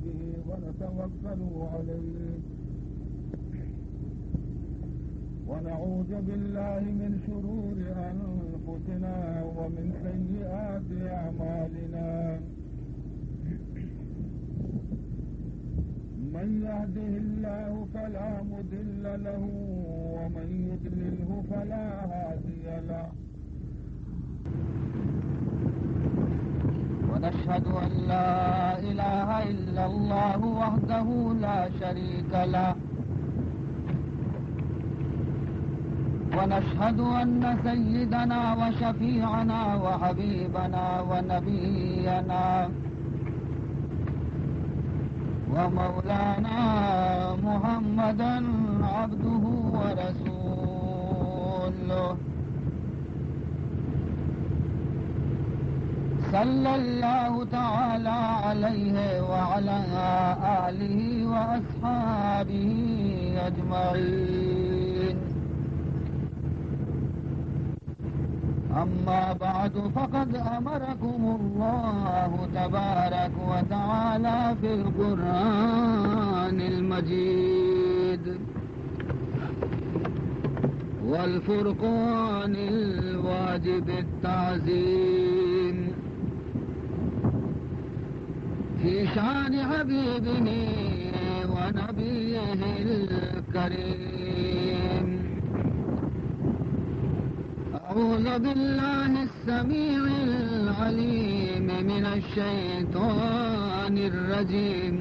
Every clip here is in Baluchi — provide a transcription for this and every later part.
به ونتوكل عليه، ونعوذ بالله من شرور أنفسنا ومن سيئات أعمالنا. من يهده الله فلا مضل له، ومن يضلله فلا هادي له. ونشهد أن لا إله إلا الله وحده لا شريك له، ونشهد أن سيدنا وشفيعنا وحبيبنا ونبينا ومولانا محمدا عبده ورسوله، صلى الله تعالى عليه وعلى آله وأصحابه أجمعين. أما بعد، فقد أمركم الله تبارك وتعالى في القرآن المجيد والفرقان الواجب التعظيم في شأن حبيبه ونبيه الكريم. أعوذ بالله السميع العليم من الشيطان الرجيم،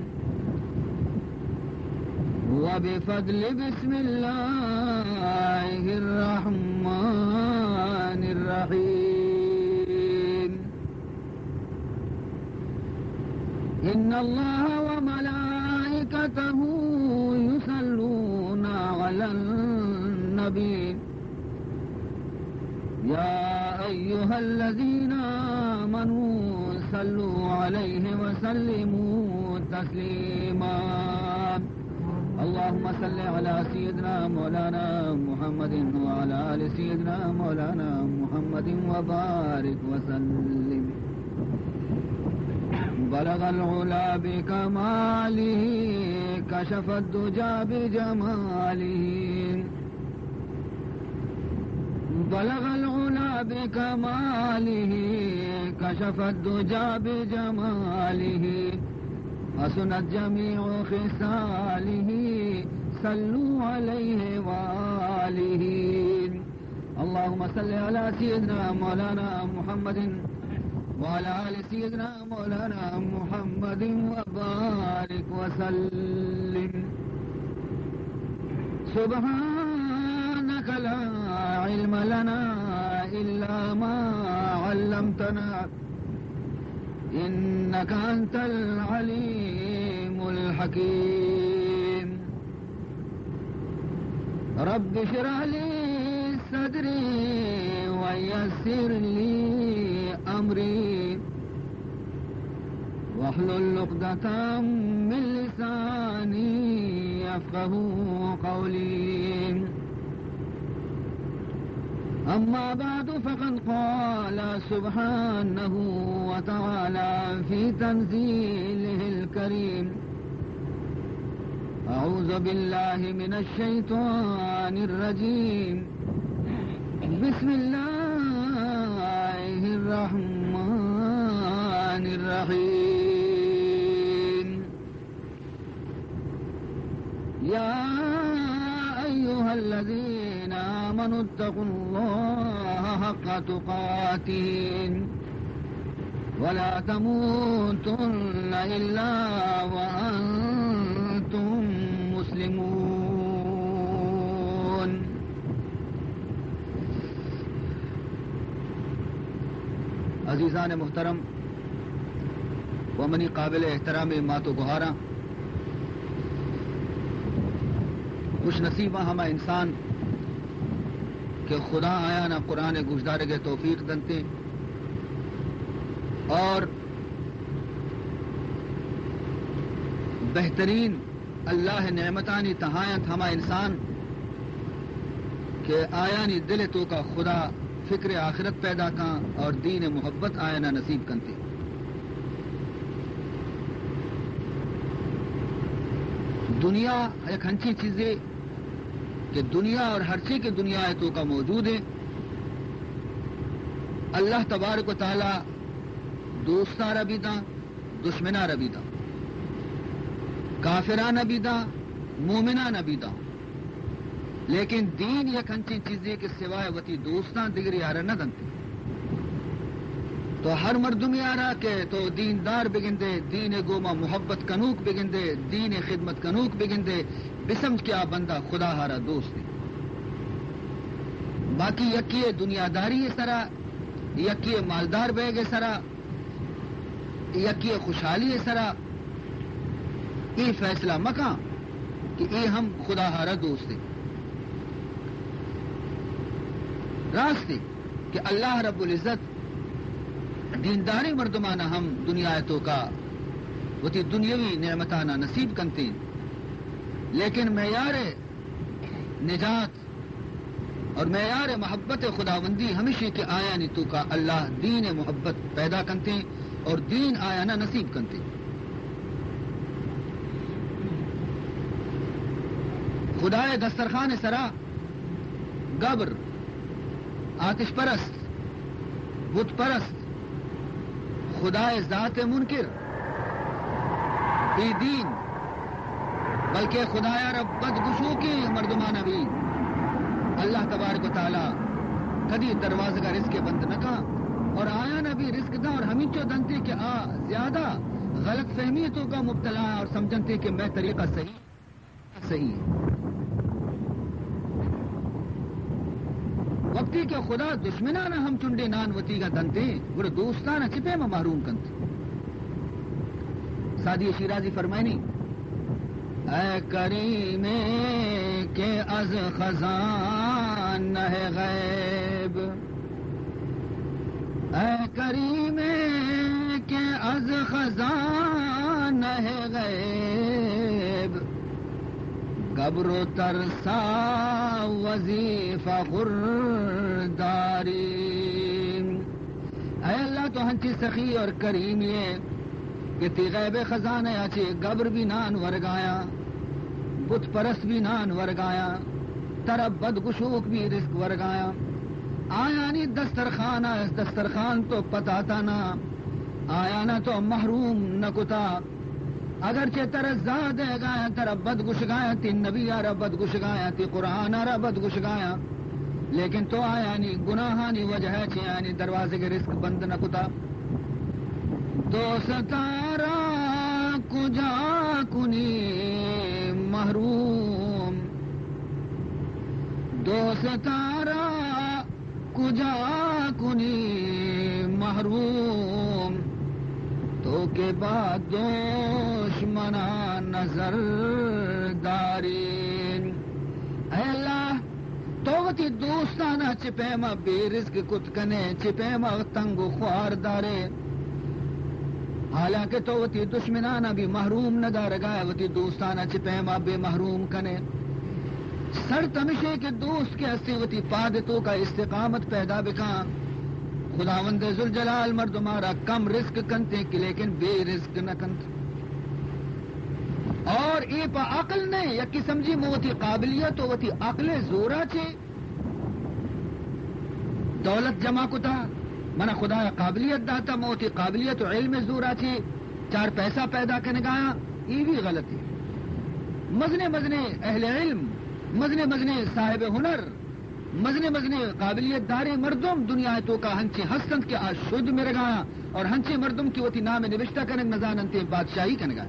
وبفضل بسم الله الرحمن الرحيم. إن الله وملائكته يصلون على النبي، يا أيها الذين آمنوا صلوا عليه وسلموا تسليما. اللهم صل على سيدنا مولانا محمد وعلى آل سيدنا مولانا محمد وبارك وسلم. بلغ العلا بكماله، كشف الدجى بجماله. بلغ العلا بكماله، كشف الدجى بجماله، حسنت جميع خصاله، صلوا عليه وآله. اللهم صل على سيدنا مولانا محمد وعلى آل سيدنا مولانا محمد وبارك وسلم. سبحانك لا علم لنا إلا ما علمتنا إنك أنت العليم الحكيم. رب اشرح لي صدري ويسر لي أمري واحلل عقدة من لساني يفقهوا قولي. أما بعد، فقد قال سبحانه وتعالى في تنزيله الكريم: أعوذ بالله من الشيطان الرجيم. بسم الله الرحمن الرحيم. يا أيها الذين آمنوا اتقوا الله حق تقاته ولا تموتن إلا وأنتم مسلمون. عزیزان محترم و منی قابل احترام مات و گہاراں، خوش نصیباں ہما انسان کہ خدا آیانا قرآن گوشدارگ توفیق دنتے اور بہترین اللہ نعمتانی تہا انت ہما انسان کہ آیانی دل توکا خدا فکر آخرت پیدا کاں اور دین محبت آیانا نصیب کنتے۔ دنیا یک ہنچیں چیزے کہ دنیا اور ہرچی کہ دنیا ءِ توکا موجود ہے، اللہ تبارک و تعالی دوستاں را بھی داں، دشمناں را بھی داں، کافراں را بھی داں، مومناں را بھی داں۔ لیکن دین یک انچیں چیزے کہ سوائے وتی دوستاں دگرے آرا نہ دنت۔ تو ہر مردمے آرا کہ تو دیندار بگندے، دین ءِ گوما محبت کنوک بگندے، دین ءِ خدمت کنوک بگندے، بسمجھ کہ آ بندہ خدا آرا دوست ہے۔ باقی یکی ءِ دنیاداری ءِ سرا، یکی ءِ مالدار بیگ ءِ سرا، یکی ءِ خوشحالی ءِ سرا اے فیصلہ مکن کہ اے ہم خدا آرا دوست ہے۔ راست ہے کہ اللہ رب العزت دینداریں مردمانا ہم دنیا ءِ توکا وتی دنیاوی نعمتانا نصیب کنتے، لیکن معیار نجات اور معیار محبت خداوندی ہمیشی کہ آیانی توکا اللہ دین محبت پیدا کنتے اور دین آیانا نصیب کنتے۔ خدائے دسترخوان سرا گبر، آتش پرست، بت پرست، خدائے ذات منکر، بے دین، بلکہ خدایا را بد گشوکیں مردمانا بھی اللہ تبارک و تعالی کدی دروازگا رزق بند نہ کا اور آیانا بھی رزق داں اور ہمینچو دنتے کہ آ زیادہ غلط فہمی توکا مبتلا اور سمجھنتے کہ مئے طریقہ صحیح صحیح۔ وقتی کہ خدا دشمنانا ہم چنڈے نان وتیگا دنتے، گڑا دوستانا چہ پیما محروم کنت؟ سعدی شیرازی فرمائنی، اے کریم کہ از خزانہ غیب، اے کریم کہ از خزانہ غیب، گبر و ترسا وظیفہ غرداری۔ اے اللہ، تو ہنچی سخی اور کریمی ہے کہ تی غیب خزانہ یا چے گبر بھی نان ورگایا، بت پرست بھی نان ورگایا، ترا بد گشوک بھی رزق ورگایا۔ آیانی دسترخوان، دسترخوان تو پتاتا نا، آیانا تو محروم نہ کتا۔ اگرچہ ترا زاہ دئیگایاں، ترا بد گشگایاں، تی نبی آرا بد گشگایاں، تی قرآن آرا بد گشگایاں، لیکن تو آیانی گناہانی وجہ چہ آیانی دروازگ رزق بند نہ کتا۔ دوستارا کجا کنی محروم، دوستارا کجا کنی محروم، تو کہ با دشمنا نظر داری۔ اے اللہ، تو وتی دوستانا چہ پیما بے رزق کت کنے، چہ پیما تنگ و خوار دارے، حالانکہ تو وتی دشمنانا بھی محروم نہ دارگا، وتی دوستانا چہ پیما بے محروم کنے۔ شرط ہمیشے کہ دوست کہ ہستی وتی پاد توکا استقامت پیدا بکاں۔ خداوند ذوالجلال مردمارا کم رزق کنتے کہ لیکن بے رزق نہ کنت۔ اور اے پہ عقل نہ، یکی سمجھی من وتی قابلیت و وتی عقل زورا چے دولت جمع کتا، منا خدا قابلیت داتا، من وتی قابلیت و علم زورا چے چار پیسہ پیدا کنگایاں، اے بھی غلط ہے۔ مزنے مزنے اہل علم، مزنے مزنے صاحب ہنر، مزنے مزنے قابلیت داریں مردم دنیا توکا ہنچیں ہستنت کہ آ شد مرگایاں اور ہنچیں مردم کہ وتی نام نبشتہ کنگ نزاننت، بادشاہی کنگایاں۔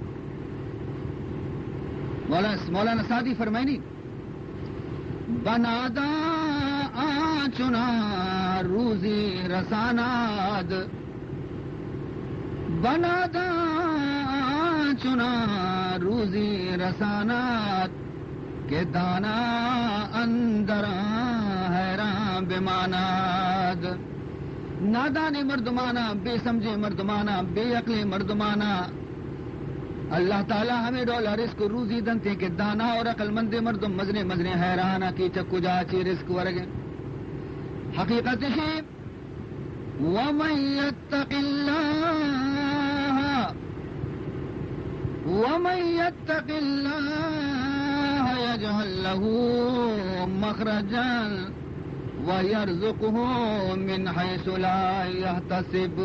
مولانا، مولانا سعدی فرمائنی، بناداں آ چنا روزی رساناد، بناداں آ چنا روزی رساناد، کہ دانا اندراں حیران بماناد۔ نادانیں مردماناں، بے سمجھیں مردماناں، بے عقلیں مردماناں اللہ تعالی ہمے ڈول رزق و روزی دنتے کہ دانا اور عقل مندیں مردم مزنیں مزنیں حیران کہ چہ کجا چے رزق ورگیں۔ حقیقت اش ومن یتق اللہ، ومن یتق اللہ يجعل له مخرجا ويرزقه من حيث لا يحتسب۔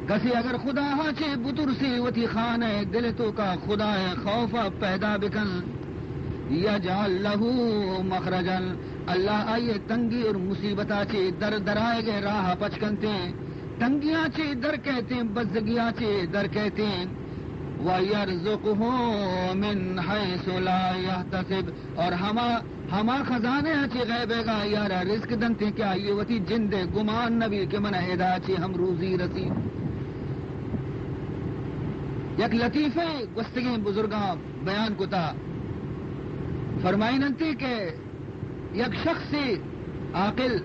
کسی اگر خدا ءَ چہ بترسی، وتی خانہ ءِ دل ءِ توکا خدا ءِ خوف ءَ پیدا بکن، يجعل له مخرجا، اللہ آئی ءِ تنگی اور مصیبت ءَ چہ در درائگ ءِ راہ ءَ پچ کنتیں، تنگیاں چہ در کئیتیں، بزگیاں چہ در کئیتیں۔ ويرزقه من حيث لا يحتسب، اور ہما، ہما خزانے ءَ چہ غیب ءَ آئی ءَ را رزق دنتیں کہ آئی ءَ وتی جند ءَ گمان نہ بی کہ من ءَ ادا چہ ہم روزی رسی۔ یک لطیفہ گوستگیں بزرگاں بیان کتا، فرمائیننتے کہ یک شخص عاقل،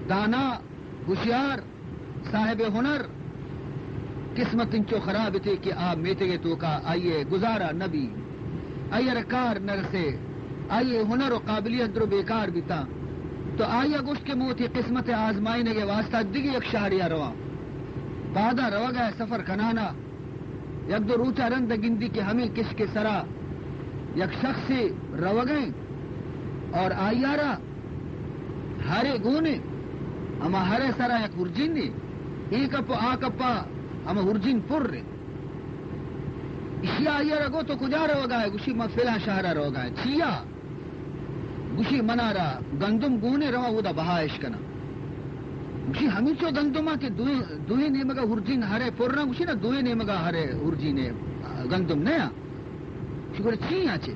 دانا، ہوشیار، صاحب ہنر، قسمت انچو خراب اتے کہ آ میتگ ءِ توکا آئی ءِ گزارا نہ بی، آئی ءَ را کار نہ رسے، آئی ءِ ہنر و قابلیت درو بیکار بیتاں۔ تو آئی ءَ گوشت کہ من وتی قسمت ءِ آزمائینگ ءِ واسطہ دگہ یک شہرے ءَ رواں۔ پادا روگ ءَ، سفر کنانا، یک دو روچ ءَ رند ءَ گندی کہ ہمے کشک ءِ سرا یک شخصے روگ ءَ اور آئی ءَ را ہرے گون ایں، ہما ہر ءِ سرا یک ہرجینے، اے کپ ءُ آ کپ ءَ ہما ہرجین پر ایں۔ ایشی ءَ آئی ءَ را گو، تو کجا روگ ءَ ئے؟ گوشی، من فلاں شہر ءَ روگ ءَ آں۔ چیا؟ گوشی، من ءَ را گندم گون ایں، رواں اودا بہا اش کناں۔ گوشی، ہمینچو گندم ءَ کہ دوئیں، دوئیں نیمگ ءَ ہرجین ہر ءِ پر ایں؟ گوشی، نہ، دوئیں نیمگ ءَ ہر ءِ ہرجین ایں، گندم نہ آں۔ گوشی، گڑا چی آں چے؟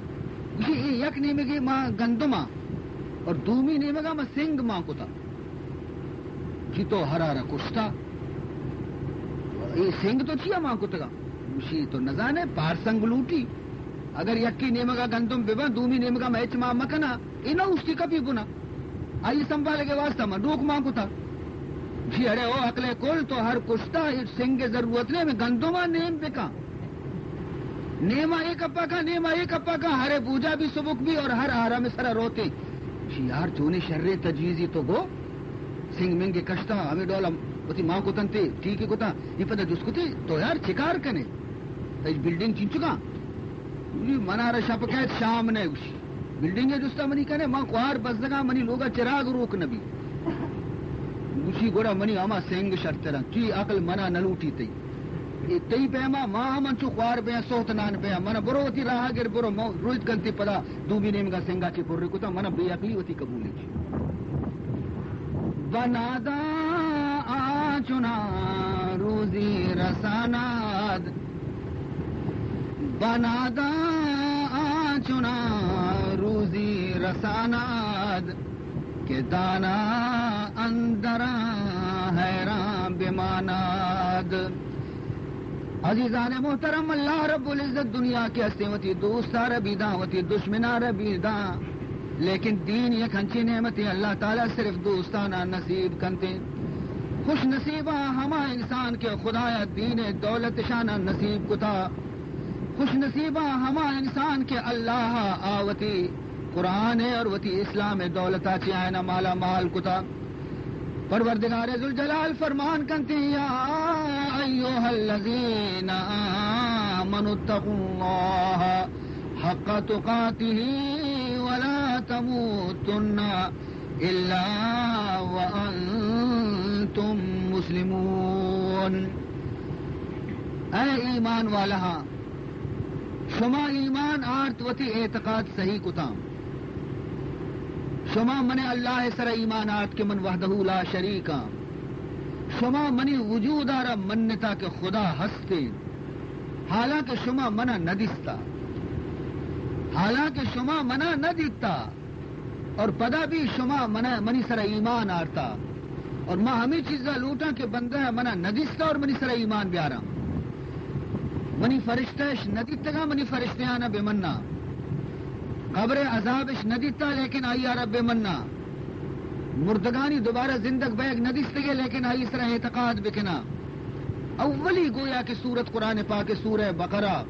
گوشی، اے یک نیمگے ما گندم آں اور دومی نیمگ ءَ ما سنگ مان کتا۔ گوشی، تو ہر ءَ را کشتا، اے سنگ تو چیا مان کتگا؟ گوشی، تو نزانے، پار سنگ لوٹی۔ اگر یکے نیمگ ءَ گندم بباں، دومی نیمگ ءَ ما ہچ مان مکناں، اے نہ اوشتی کپی بنا۔ آئی سنبھالگ ءِ واسطہ ما ڈوک مان کتا۔ گوشی، اڑے او عقل ءِ کل، تو ہر کشتا، اے سنگ ءِ ضرورت نہ ایں، ہمے گندم ءَ نیم بکن۔ نیما اے کپا کن، نیما اے کپا کن، ہر ءِ بوجا بی سبک بی اور ہر آرام ءِ سرا روتے۔ گوشی، یار، چونیں شریں تجویزے تو گو۔ سنگ منگ کشتا، ہمے ڈول وتی مان کتنتے، ٹھیک کتا۔ اے پدا جست کتے، تو یار چکار کنے؟ تئی بلڈنگ چنچکا؟ گوشی، من ءَ را شپ کئیت شام نہ، گوشی۔ بلڈنگ ءِ جستا منی کنے، من کوہار بزگاں، منی لوگا چراگ روک نہ بی۔ گوشی، گڑا منی ہما سنگ شرتراں، تئی عقل منا نہ لوٹی تئی۔ اے تئی پیما ما ہم انچو خوار بیاں، سہت نان بیاں۔ منا برو وتی راہ گر، برو، من رویت کنتی پدا دومی نیمگا سنگا چے پر کتا، منا بے عقلی وتی قبول ایں۔ بناداں آ چنا روزی رساناد، بناداں آ چنا روزی رساناد، کہ دانا اندراں حیران بماناد۔ عزیزان محترم، اللہ رب العزت دنیا کہ ہستیں وتی دوستاں را بی داں، وتی دشمناں را بی داں، لیکن دین یک ہنچیں نعمتے اللہ تعالی صرف دوستانا نصیب کنتے۔ خوش نصیباں ہما انسان کہ خدایا دین دولت شانا نصیب کتا۔ خوش نصیباں ہما انسان کہ اللہ آ وتی قرآن اور وتی اسلام دولتا چہ آیانا مالا مال کتا۔ پروردگار ذوالجلال فرمان کنتے، یا ایھا الذین آمنوا اتقوا اللہ حق تقاتہ ولا تموتن الا وانتم مسلمون۔ اے ایمان والاہاں، شما ایمان آرت، وتی اعتقاد صحیح کتاں۔ شما من اللہ سر ایمان آرت کہ من وحدہ لا شریک آں۔ شما منی وجود آرا منتا کہ خدا ہستیں، حالانکہ شما منا نہ دیستا، حالانکہ شما منا نہ دیتا۔ اور پدا بھی شما منا، منی سرا ایمان آرتا۔ اور ما ہمیں چیزا لوٹاں کہ بندہ منا ندیستا اور منی سرا ایمان بیاراں۔ منی فرشتہ اش ندیتگا، منی فرشتیانا بمنا۔ قبر عذاب اش ندیتا، لیکن آئی آرا بمنا۔ مردگانی دوبارہ زندگ بیگ ندیستگے، لیکن آئی سرا اعتقاد بکنا۔ اولی گویا کہ سورت قرآن پاک سورہ بقرہ،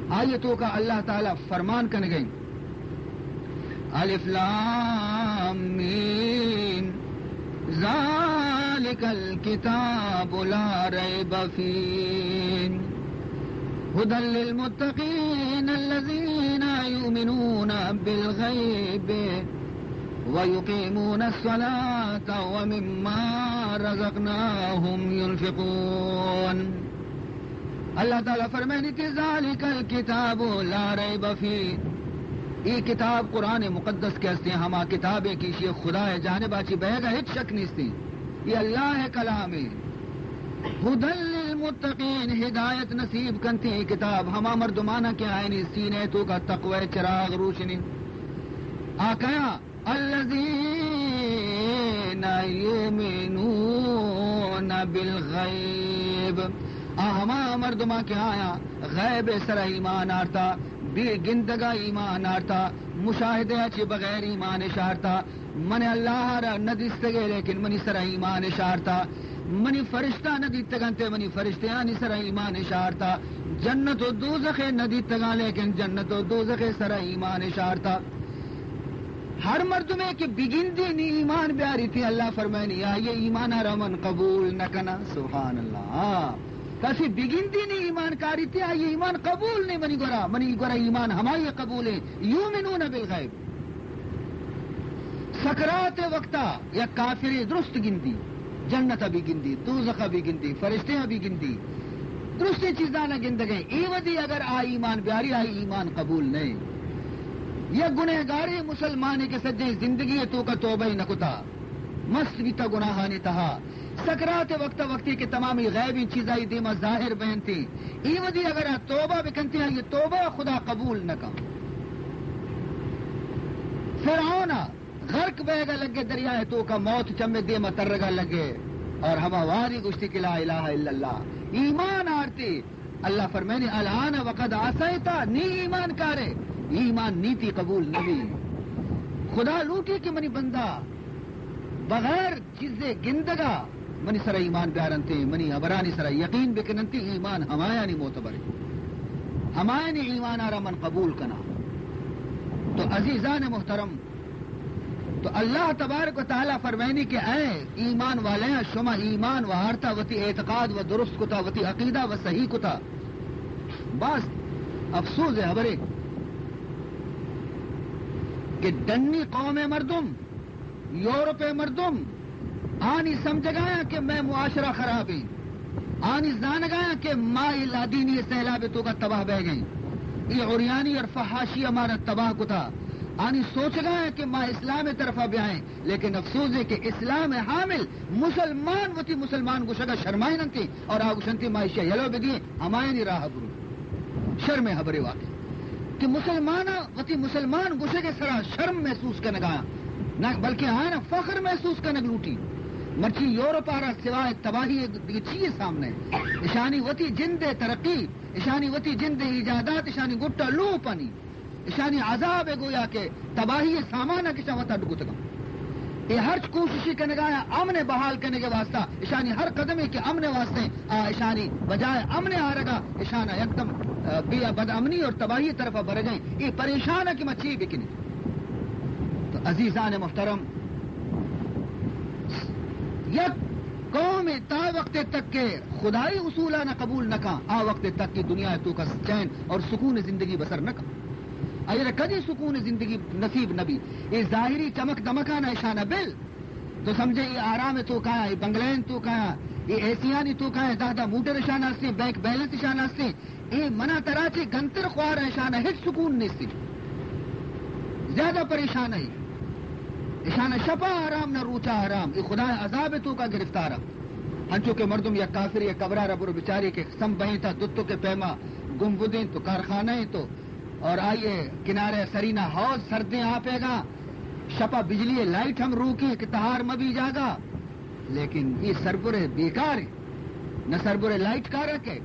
آئی توکا اللہ تعالی فرمان کنگیں۔ الف لام میم، ذالک الکتاب لا ریب فیہ، هدى للمتقين الذين يؤمنون بالغيب ويقيمون الصلاة ومما رزقناهم ينفقون. اللہ تعالی فرمائنی کہ ذالک الکتاب لا ریب فیہ، اے کتاب قرآن مقدس کہ ہستیں، ہما کتابے کہ ایشی خدا جانبا چی بئیگا ہچ شک نیستیں، اے اللہ کلامے. ہدی للمتقین، ہدایت نصیب کنتی اے کتاب ہما مردمانا کہ آیانی سینہ توکا تقوی چراغ روشنی. آ کیا؟ الذین یؤمنون بالغیب، آ ہما مردماں کہ آیاں غیب سرا ایمان آرتا، بے گندگا ایمان آرتا، مشاہدہ چہ بغیر ایمان اشارتا، من اللہ را نہ دیستگے لیکن منی سرا ایمان اشارتا، منی فرشتہ نہ دیتگنتے منی فرشتیانی سرا ایمان اشارتا، جنت و دوزخ نہ دیتگاں لیکن جنت و دوزخ سرا ایمان اشارتا. ہر مردمے کہ بگندی نی ایمان بیاریتی، اللہ فرمائنی، آئی ایمان را من قبول نہ کناں. سبحان اللہ. ہاں. کسی بگندی نی ایمان کاریتی، آئی ایمان قبول نہیں منی گورا، منی گورا ایمان ہمائی قبول ہے، یؤمنون بالغیب. سکرات وقتا یک کافرے درست گندی، جنت ء بی گندی، دوزخ ء بی گندی، فرشتے ء بی گندی، درستیں چیزاں نہ گندگیں. اے وھدی اگر آ ایمان بیاری، آئی ایمان قبول نئے. یک گنہگاریں مسلمانے کہ سجیں زندگی ء توکا توبہ ء نہ کتا، مست بیتا گناہانی تہا، سکرات وقت ء وقتی کہ تمامی غیبیں چیزائی دیما ظاہر بینتی، اے وھدی اگر آ توبہ بکنتی، آئی توبہ خدا قبول نہ کن. فرعون ء غرق بئیگا لگے، دریائے توکا موت چمے دیما ترگا لگے، اور ہما واری گوشتی کہ لا الہ الا اللہ، ایمان آرتی. اللہ فرمائنی، الآن وقد عصیت، نی ایمان کارے، ایمان نیتی قبول نبی. خدا لوٹی کہ منی بندہ بغیر چیزے گندگا منی سرا ایمان بیارنتے، منی حبرانی سرا یقین بکننتے، ایمان ہمایانی معتبرے، ہمایانی ایمان آرا من قبول کنا. تو عزیزان محترم، تو اللہ تبارک و تعالی فرمائنی کہ اے ایمان والیاں، شما ایمان و آرتا، وتی اعتقاد و درست کتا، وتی عقیدہ و صحیح کتا. باز افسوز ہے حبرے کہ ڈنی قوم مردم، یورپ مردم، آنی سمجھگایاں کہ مئے معاشرہ خراب ہیں، آنی زانگایاں کہ ما اے لادینی سیلاب توکا تباہ بہ گئیں، اے عریانی اور فحاشی ہمارا تباہ کتا، آنی سوچگایاں کہ ما اسلام طرفا بیائیں، لیکن افسوز ہے کہ اسلام حامل مسلمان وتی مسلمان گوشگا شرمائننتی اور آ گوشنتی ما ایشیا یلو بدیں، ہمایانی راہ برو. شرم حبرے واقعی کہ مسلماناں وتی مسلمان گوشگ ء سرا شرم محسوس کنگا، نہ بلکہ آیاں فخر محسوس کنگ لوٹی. مرچی یورپ آرا سوائے تباہی ء دگہ چیئے سامنے؟ اشانی وتی جند ء ترقی، اشانی وتی جند ء ایجادات، اشانی گٹا لوپانی، اشانی عذاب ء گویا کہ تباہی ء سامان ء کہ اشاں وت اڈ کتگاں. اے ہرچ کوششی کنگا یا امن ء بحال کنگ ء واسطہ، اشانی ہر قدمے کہ امن ء واسطہ، آ اشانی بجائے امن ء آرگا، اشانا یکدم، آ، بے بد امنی اور تباہی طرف برگیں. اے پریشان کہ ما چی بکنیں؟ تو عزیزان محترم، یک قوم تا وقت تک کہ خدائی اصولان قبول نہ کن، آ وقت تک کہ دنیا تو کس چین اور سکون زندگی بسر نہ کن. آئی را کدی سکون زندگی نصیب نبی. اے ظاہری چمک دمکان اشانہ بل، تو سمجھے اے آرام تو کایا، اے بنگلین تو کایا، اے ایسیانی تو کایا، دہ دہ موٹر اشانہ ہستیں، بینک بیلنس اشانہ ہستیں. اے منا ترا چے گنتر خوار اشانہ ہچ سکون نیستی. زیادہ پریشان ہے. اشانہ شپا آرام نہ روچا آرام. اے خدا عذاب تو کا گرفتارا. ہنچو کہ مردم یا کافر یا قبرا را برو بچاری کہ سم بہیں تا دتو کے پیما گم بدیں تو کارخانہ ہیں تو اور آئیے کنارے سرینا حوض سردیں آپے گا، شپا بجلی لائٹ ہم روکی کہ تہار مبی جاگا، لیکن یہ سربر بیکار ہے، نہ سربر لائٹ کارک ہے،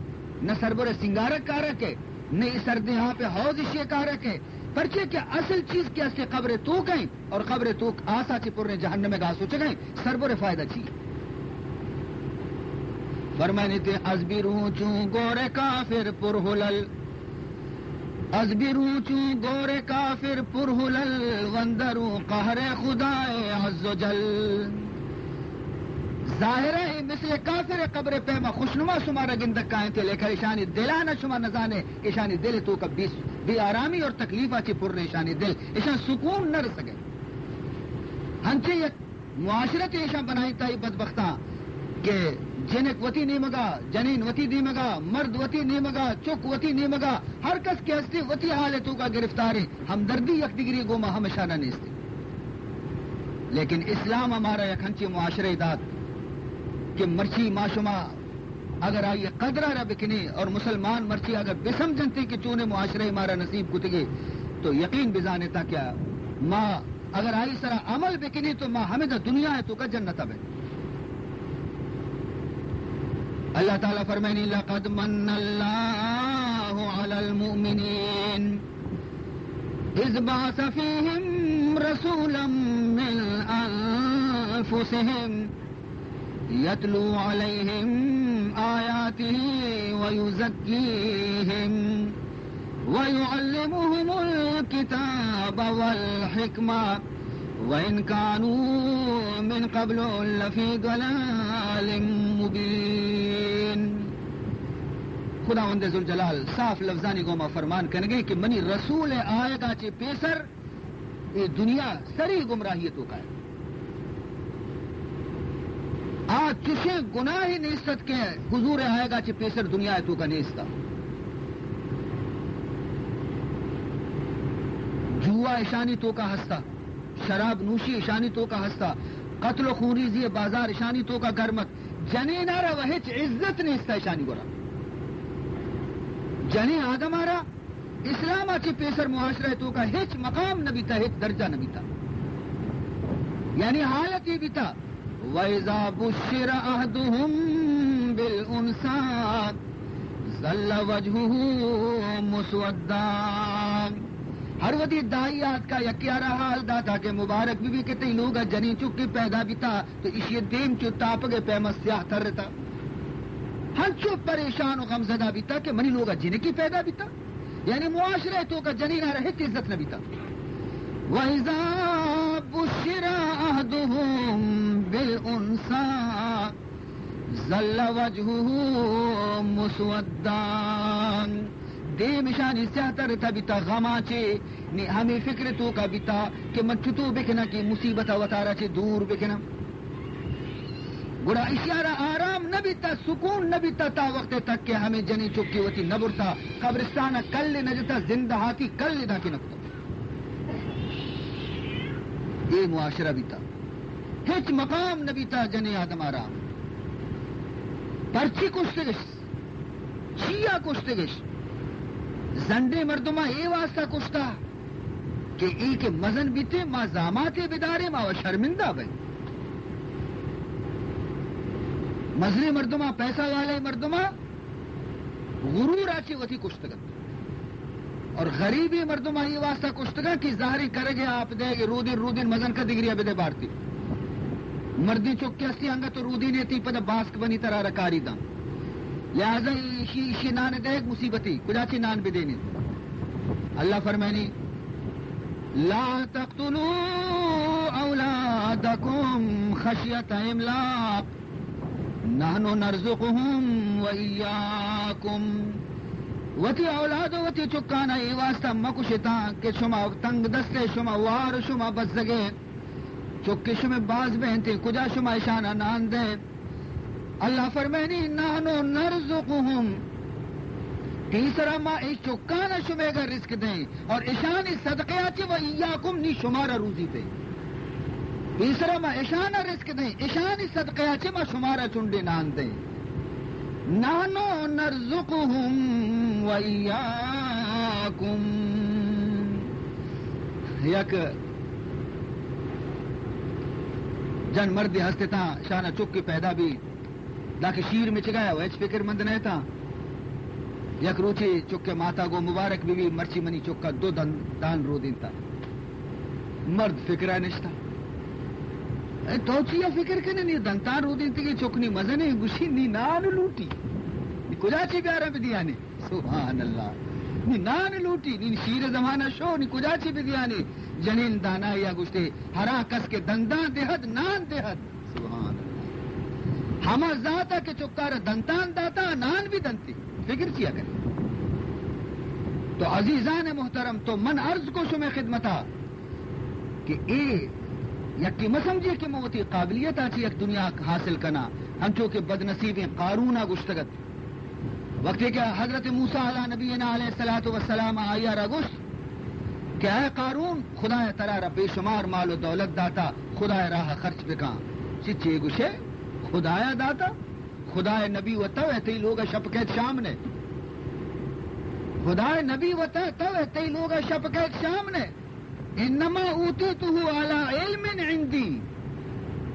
نہ سربر سنگارک کارک ہے، نہ یہ سردیں آپے حوض اشی کارک ہے، پرچے کہ اصل چیز کہ اسے قبر توک ہیں، اور قبر توک آسا چی پر جہنم گا سوچگیں، سربر فائدہ چی؟ فرمائنی تے از بیرون چون گور کافر پر حلل، از بیرون چون گور کافر پر حلل، وندرون قہر خدای عز و جل. ظاہر ءَ اے مثل کافر ءِ قبر ءِ پیما خوشنما شمارا گندگ کاینت، لیکن اشانی دلان ءَ شما نزانے کہ اشانی دل ءِ توکا بے، بے آرامی اور تکلیف ءَ چہ پر ایں اشانی دل، اشاں سکون نہ رسگ ءَ۔ ہنچیں یک معاشرتے اشاں بنائینتا اے بدبختاں کہ جنک وتی نیمگا، جنین وتی نیمگا، مرد وتی نیمگا، چک وتی نیمگا، ہر کس کہ ہستی وتی حال ءِ توکا گرفتاریں، ہمدردی یک دگری گوما ہم اشانا نیستی۔ لیکن اسلام ءَ مارا یک ہنچیں معاشرہ دات کہ مرچی ما شما اگر آئی قدر ءَ را بکنیں اور مسلمان مرچی اگر بسمجھنتے کہ چونیں معاشرہ مارا نصیب کتگے، تو یقین بزانتا کہ ما اگر آئی سرا عمل بکنیں تو ما ہمدا دنیا ءِ توکا جنت ءَ بیں۔ اللہ تعالیٰ فرمائنی، لقد من اللہ علی المؤمنین اذ بعث فیہم رسولا من انفسہم یتلو علیہم آیاتہ ویزکیہم ویعلمہم الکتاب والحکمہ وان کانوا من قبل لفی ضلال مبین۔ خداوند ذوالجلال صاف لفظانی گوما فرمان کنگے کہ منی رسول ءِ آیگا چہ پیسر اے دنیا سری گمراہی ءِ توکا ایں۔ آ چشیں گناہے نیست ات کہ حضور ءِ آیگا چہ پیسر دنیا ءِ توکا نیست ات۔ جوا اشانی توکا ہست ات، شراب نوشی اشانی توکا ہست ات، قتل و خونریزی ءِ بازار اشانی توکا گرم ات۔ جنینا را و ہچ عزت نیست ات اشانی گورا۔ جنین آدم ءَ را اسلام ءَ چہ پیسر معاشرہ ءِ توکا ہچ مقام نہ بیتا، ہچ درجہ نہ بیتا۔ یعنی حالت اے بیتا، وَإِذَا بُشِّرَ أَحَدُهُمْ بِالْأُنْثَىٰ ظَلَّ وَجْهُهُ مُسْوَدًّا۔ ہر وھدی دائی آتکا یکے ءَ را حال داتا کہ مبارک بہ بی کہ تئی لوگ ءَ جنین چکے پیدا بیتا، تو ایشی ءِ دیم چو تاپگ ءِ پیما سیاہ ترتا۔ ہنچو پریشان و غمزدہ بیتا کہ منی لوگ ءَ جنکے پیدا بیتا۔ یعنی معاشرہ ءِ توکا جنین ءَ را ہچ عزت نہ بیتا۔ وَإِذَا بُشِّرَ أَحَدُهُمْ بِالْأُنْثَىٰ ظَلَّ وَجْهُهُ مُسْوَدًّا۔ دیم اشانی سیاہ ترتا بیتا غماں چے، نی ہمے فکر توکا بیتا کہ من چتو بکناں کہ مصیبت ءَ وتارا چے دور بکناں۔ گڑا اشی ءَ را آرام نہ بیتا، سکون نہ بیتا تا وقت تک کہ ہمے جنین چکے وتی نہ برتا، قبرستان ءَ کل نہ جتا، زندہ ہاتی کل داں کہ نہ کتا۔ اے معاشرہ بیتا، ہچ مقام نہ بیتا جنین آدم ءَ را۔ پرچی کشتگش؟ چیا کشتگش؟ زنڈیں مردماں اے واسطہ کشتا کہ اے کہ مزن بیتیں، ما زاماتے بداریں، ما و شرمندہ بئیں۔ مزنیں مردماں، پیسہ والے مردماں غرور ءَ چہ وتی کشتگ انت۔ اور غریبیں مردماں اے واسطہ کشتگ انت کہ زہریں کرگے آپ دئیگ، رودین رودین مزن کا دگریا بدے بارتی۔ مردیں چکے ہستی انگت و رودینے تی پدا باسک بنی ترا را کاری داں۔ لہذا ایشی، ایشی نان دئیگ مصیبتی، کجا چی نان بدینی۔ اللہ فرمائنی، لا تقتلوا اولادکم خشیت املاق نحن نرزقهم و ایاکم۔ وتی اولاد و وتی چکانا اے واسطہ مکشتاں کہ شما تنگ دستے، شما وار، شما بزگے، چکے شمے باز بینتیں، کجا شما اشانا نان دیں؟ اللہ فرمائنی، نحن نرزقهم، پیسرا ما اے چکانا شمیگا رزق دیں۔ اور اشانی صدقے ءَ چہ و ایاکم، نی شمارا روزی دیں۔ پیسرا ما اشانا رزق دیں، اشانی صدقے ءَ چہ ما شمارا چنڈے نان دیں۔ نحن نرزقهم و ایاکم۔ یک جن مردے ہستتاں، شانا چکے پیدا بی، داں کہ شیر مچگا ءَ و ہچ فکر مند نہ اتاں۔ یک روچے چک ءِ ماتا گو مبارک بہ بی، مرچی منی چک ءَ دو دن-، دان رودینتا۔ مرد فکر ءَ نشتا۔ اے تو چیا فکر کنے؟ نی دنتان رودینتگی چک نی مزنے، گوشی نی نان لوٹی۔ نی کجا چی بیارا بدیانے؟ سبحان اللہ۔ نی نان لوٹی، نی شیر زمانہ شو، نی کجا چی بدیانے؟ جنین دانائی ءَ گوشتے، ہرا کس کہ دندان دہد، نان دہد۔ سبحان اللہ۔ ہما ذات ء کہ چکار دنتان داتا، نان بھی دنتی۔ فکر چیا کرے؟ تو عزیزان محترم، تو من عرض کو شمے خدمتا کہ اے یکی مسمجھے کہ من وتی قابلیت آ چی یک دنیا حاصل کنا، ہنچو کہ بدنصیبیں قارون آ گشتگت۔ وقتی کہ حضرت موسیٰ علی نبینا علیہ الصلوۃ والسلام آئی ء را گوشت کہ اے قارون، خدایا ترا را بے شمار مال و دولت داتا، خدایا راہ خرچ بکن۔ چی چے گوشے؟ خدایا داتا؟ خدائے نبی وتا ہے تئی لوگ شپ کیت شام نے۔ خدائے نبی وتا تو ہے تئی لوگ شپ کیت شام نے۔ انما اوتیته علی علم عندی،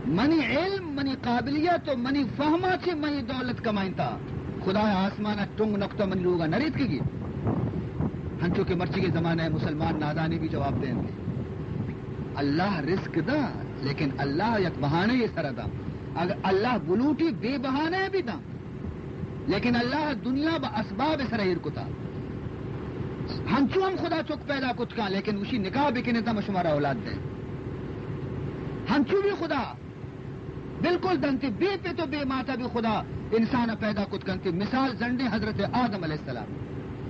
منی علم، منی قابلیت و منی فہما چہ منی دولت کمائنتا۔ خدا آسمانا ٹنگ نکتہ منی لوگا نریتکگی۔ ہنچو کہ مرچی کے زمانہ مسلمان نادانی بھی جواب دیں گے۔ اللہ رزق دا، لیکن اللہ یک بہانے یہ سر دا۔ اگر اللہ بلوٹی بے بہانے بھی دا۔ لیکن اللہ دنیا با اسباب سر ایر کتا۔ ہنچو ہم خدا چک پیدا کت کن، لیکن اسی نکاح بکنے تا ما شمارا اولاد دیں۔ ہنچو بھی خدا بالکل دنتے، بے پت و بے ماتا بھی خدا انسان پیدا کت کنتے۔ مثال زنڈے حضرت آدم علیہ السلام،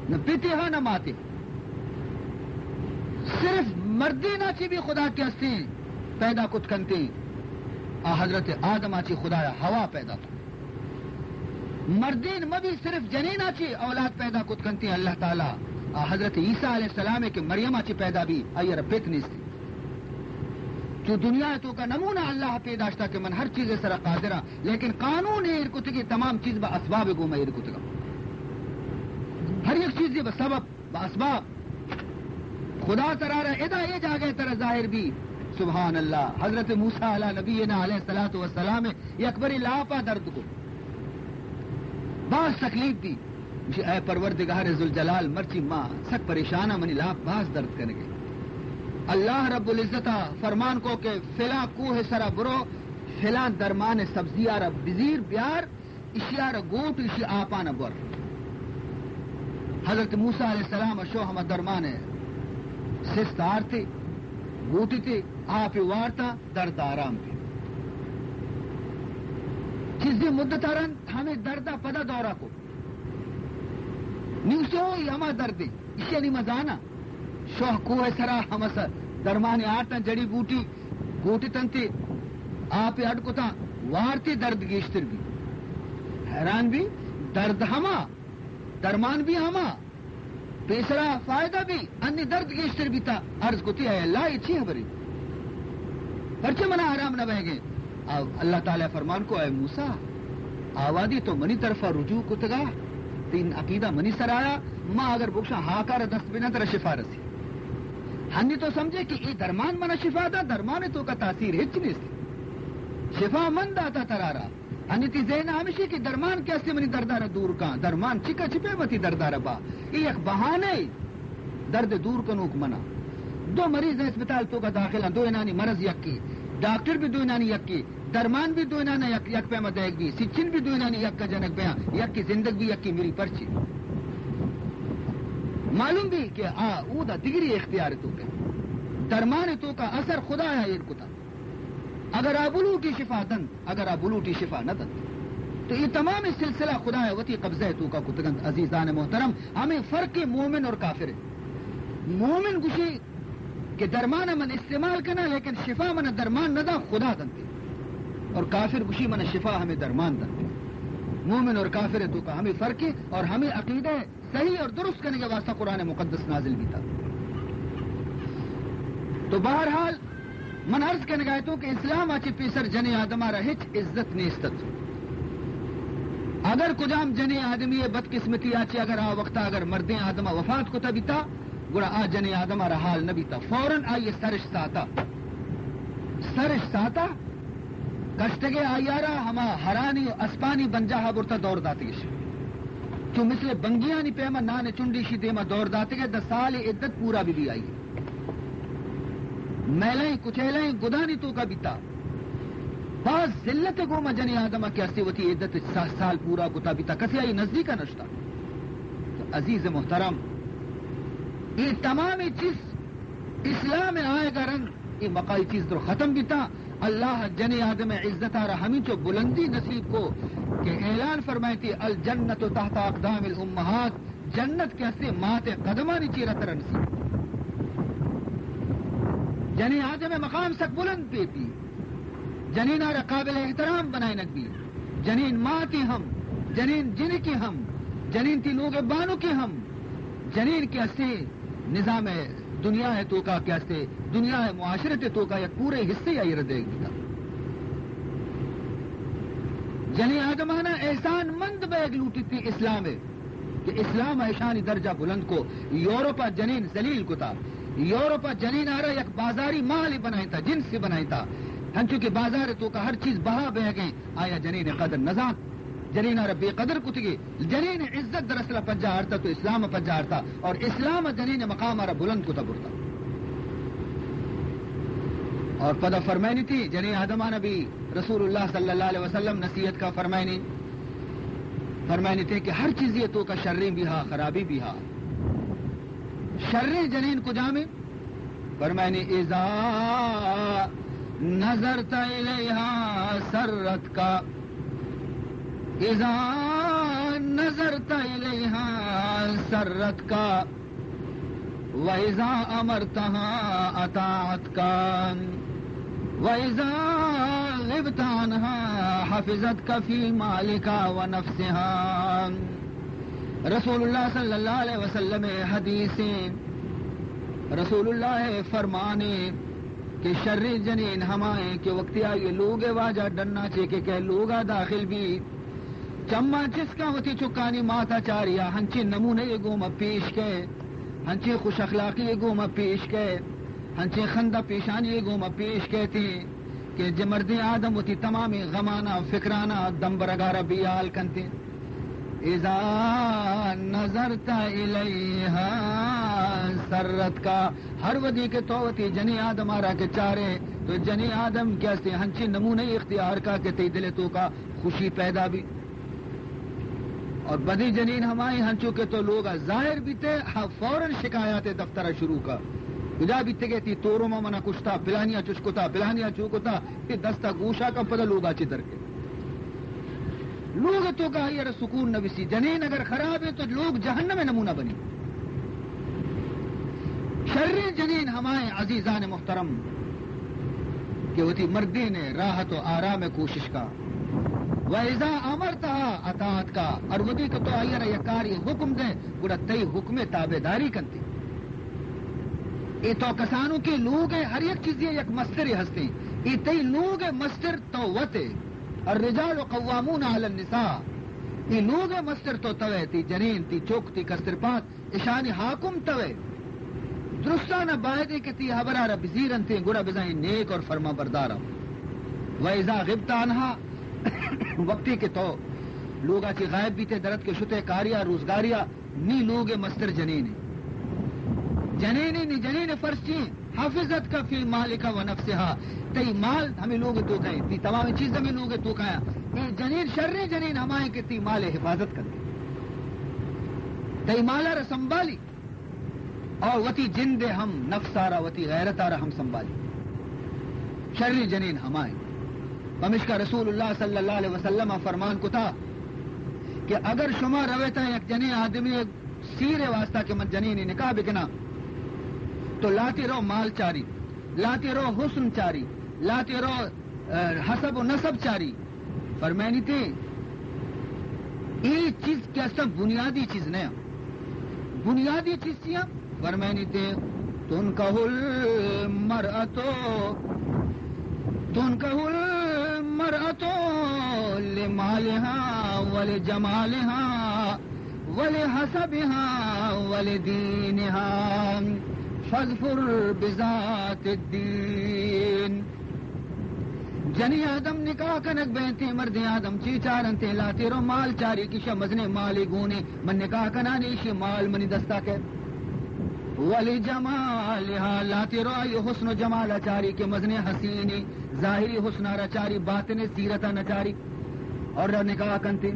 نہ پتے ہاں نہ ماتے، صرف مردینا چی بھی خدا کے ہستے پیدا کت کنتے۔ آ حضرت آدم آ چی خدا حوا پیدا کت۔ مردین مبی، صرف جنینا چی اولاد پیدا کت کنتی۔ اللہ تعالی آ حضرت عیسیٰ علیہ السلام کہ مریم چی پیدا بی، آئی را پت نیستی۔ چو دنیا تو کا نمونہ اللہ پیداشتا کہ من ہر چیز سرا قادرا، لیکن قانون ایر کتگی، تمام چیز با اسباب گوما ایر کتگا۔ ہر یک چیزی با سبب، با اسباب۔ خدا ترا را ادا اے جاگہ ترا ظاہر بی۔ سبحان اللہ۔ حضرت موسیٰ علی نبینا علیہ الصلوۃ والسلام یک بری لاپا درد کو، باز تکلیف بی۔ گوشی، اے پروردگار ذوالجلال، مرچی ما سک پریشان ہاں، منی لاپ باز درد کنگے۔ اللہ رب العزت فرمان کو کہ فلاں کوہ سرا برو، فلاں درمان سبزی آرا بزیر بیار، اشیار گوٹ، اشی آپان بر۔ حضرت موسیٰ علیہ السلام شو ہما درمان سست آرتے، گوٹتے، آپ وارتا، درد آرام بی۔ چیزی مدت رند ہمیں دردا پدا دورا کو۔ نیوسو ای ہما دردے، اشی نی مزانا۔ شوہ کوہ سرا ہمس درمان آرتاں، جڑی بوٹی گوٹتنتے، آپ اڈ کتاں، وارتے درد گیشتر بی۔ حیران بی، درد ہما، درمان بی ہما، پیسرا فائدہ بی، انی درد گیشتر بیتا۔ عرض کتی، اے اللہ، اے چی خبری؟ پرچہ منا آرام نہ بہگے؟ آ، اللہ تعالی فرمان کو، اے موسیٰ، آوادی تو منی طرفا رجوع کتگا، تین عقیدہ منی سر آیا، ما اگر بکشاں ہاکار دست بنا ترا شفا رسی۔ ہنی تو سمجھے کہ اے درمان منا شفا دا، درمان تو کا تاثیر ہچ نیست۔ شفا من داتا ترارا۔ ہنی تی ذہن ہمشی کہ درمان کیسے منی دردارا دور کاں، درمان چکا چپے متی دردارا با۔ اے یک بہانے۔ درد دور کنوک منا۔ دو مریض اسپتال تو کا داخل ہیں، دو انانی مرض یکی، ڈاکٹر بھی دو انانی یکی، درمان بھی دو انانا یک، یک پیما دیگ بھی، سچن بھی دو انانی یک کا جنک بیاں، یکی زندگ بھی، یکی مری، پرچی؟ معلوم بھی کہ آ اودا دگری اختیار تو کا، درمان تو کا اثر خدا یا ایر کتا۔ اگر آ بلوٹی شفا دنت، اگر آ بلوٹی شفا نہ دنت۔ تو اے تمام سلسلہ خدایا وتی قبضہ توکا کتگنت۔ عزیزان محترم، ہمیں فرق مومن اور کافر ہے۔ مومن گشی کہ درمان من استعمال کنا، لیکن شفا من درمان نہ دا، خدا دنتے۔ اور کافر گشی من شفا ہمیں درمان دنتے۔ مومن اور کافر توکا ہمیں فرق ہے اور ہمیں عقیدہ ہے۔ صحیح اور درست کنگے واسطہ قرآن مقدس نازل بیتا۔ تو بہرحال من عرض کنگا تو کہ اسلام آچے پیسر جنیں آدم آرا ہچ عزت نیستت۔ اگر کجام جنیں آدمی بدقسمتی آچے اگر آ وقتا اگر مردیں آدم وفات کتا بیتا، گڑا آ جنیں آدم آرا حال نہ بیتا، فوراً آئی سرش ساتا، سرش ساتا، کشتگے آئی ءَ را ہما ہرانی و اسپانی بنجاہ ءَ برتا دور داتگش۔ چو مثل بنگیانی پیما نان چنڈی شی دیما دور داتگے، دہ سال عدت پورا بی بی آئی۔ میلائیں کچیلائیں گدانی توکا بیتا۔ باز ذلت گوما جنی آدم کہ اسے وتی عدت سا-، سال پورا کتا بیتا، کسی آئی نزدیک نشتا۔ تو عزیز محترم، اے تمام چیز اسلام آئے گا رند اے مقائی چیز تو ختم بیتا۔ اللہ جنی آدم عزت آرا ہمینچو بلندی نصیب کو کہ اعلان فرمائیتی، الجنت تحت اقدام الامہات، جنت کہ ہستے مات قدمانی چیرا ترا نصیب۔ جنی آدم مقام سک بلند پیتی، جنین آرا قابل احترام بنائینگ بی، جنین ماتی ہم، جنین جنکی ہم، جنین تی لوگ بانکی ہم، جنین کہ ہستے نظام دنیا ء توکا کہ ہستے، دنیا ء معاشرت ء توکا یک پورے حصے آئی را دیگ بیتا۔ جنی آدمانا احسان مند بیگ لوٹیتی اسلام ء کہ اسلام ء اشانی درجہ بلند کو۔ یورپ ء جنین ذلیل کتا، یورپ ء جنین آرا یک بازاری مال بنائیتا، جنس بنائیتا، ہنچو کہ بازار ء توکا ہر چیز بہا بیگیں، آیا جنین قدر نزانت، جنین آرا بے قدر کتگی۔ جنین عزت دراصل پجا آرتا تو اسلام پجا آرتا، اور اسلام جنین مقام آرا بلند کتا برتا۔ اور پدا فرمائنی تھی، جنین آدمانا بھی رسول اللہ صلی اللہ علیہ وسلم نصیحت کا فرمائنی، فرمائنی تھی کہ ہر چیزی توکا شریں بھی ہا، خرابی بھی ہا۔ شریں جنین کجامیں؟ فرمائنی، اذا نظرت الیہا سرتک، اذا نظرت الیہا سرتک، و اذا امرتها اطاعتک، و اذا غبت عنها حفظتک فی مالک و نفسها۔ رسول اللہ صلی اللہ علیہ وسلم حدیثیں، رسول اللہ فرمانے کہ شر جنین ہمائیں کہ وقتی آئی لوگ واجہ ڈنا چے کہ کہ لوگا داخل بی، چماں چسکاں وتی چکانی ماتا چاریا، ہنچیں نمونہ یے گوما پیش کئے، ہنچیں خوش اخلاقی یے گوما پیش کئے، ہنچیں خندہ پیشانی یے گوما پیش کئے تیں کہ جے مردیں آدم وتی تمامیں غمانا، فکرانا، دمبرگارا بیال کنتیں۔ اذا نظرت الیہا سرتک، ہر وھدی کہ تو وتی جنی آدم آرا کہ چارے، تو جنی آدم کہ ہستے ہنچیں نمونہ اختیار کا کہ تئی دل توکا خوشی پیدا بی۔ اور بدی جنین ہمائی ہنچو کہ تو لوگا ظاہر بیتے، ہاں فوراً شکایات دفتر شروع کا۔ ادا بیتگے تی تورما منا کشتا، پلانیا چش کتا، پلانیا چو کتا، اے دستا گوشا کن پدا لوگا چی درکے۔ لوگ توکا آئی را سکون نہ بسی۔ جنین اگر خراب ہے تو لوگ جہنم نمونہ بنی۔ شریں جنین ہمائیں عزیزان محترم کہ وتی مردین راحت و آرام کوشش کا۔ و اذا امرتها اطاعتک، اور وتی کہ تو آئی را یک کاری حکم دے، گڑا تئی حکم تابعداری کنتی۔ اے تو کسانو کہ لوگ ہے، ہر یک چیزی یک مستری ہستی۔ اے تئی لوگ ہے مستر تو وتے۔ الرجال قوامون علی النساء۔ اے لوگ مستر تو توے، تی جنین، تی چک، تی کسترپات، اشانی حاکم توے۔ درستانا بایدیں کہ تی حبرا را بزیرنتیں، گڑا بزاں اے نیک اور فرما بردارا۔ و اذا غبت عنها، وقتی کہ تو لوگا چی غائب بیتے، درت کے شتے کاریا، روزگاریا، نی لوگ مستر جنینے۔ جنینے نی جنین فرض چی؟ حفظتک فی مالک و نفسها۔ تئی مال ہمیں لوگ توکا ہے، تی تمام چیز ہمیں لوگ توکا ہے۔ اے جنین شریں جنین ہمائیں کہ تی مال حفاظت کرتے۔ تئی مالا را سنبھالی اور وتی جند ہم، نفس آرا، وتی غیرت آرا ہم سنبھالی۔ شریں جنین ہمائیں۔ پمشکا رسول اللہ صلی اللہ علیہ وسلم فرمان کتا کہ اگر شما رویتا یک جنین آدمی سیر واسطہ کہ من جنینی نکاح بکناں، تو لاتی رو مال چاری، لاتی رو حسن چاری، لاتی رو، اہ، حسب و نسب چاری۔ فرمائنی تے، اے چیز کہ اصلاً بنیادی چیز نہ۔ بنیادی چیز چیا؟ فرمائنی تے، تنکح المرأة، تنکح المرأة لمالها ولجمالها ولحسبها ولدينها فاظفر بذات الدين۔ جنی آدم نکاح کنگ بینتے، مردیں آدم چی چارنتے؟ لاتی رو مال چاری کہ شہ مزنیں مالے گونے، من نکاح کنانے، ایشی مال منی دستا کہ۔ ولجمالها، لاتی رو آئی حسن و جمالا چاری کہ مزنیں حسینے، ظاہری حسنا را چاری، باطن سیرتا نہ چاری۔ اور نکاح کنتے۔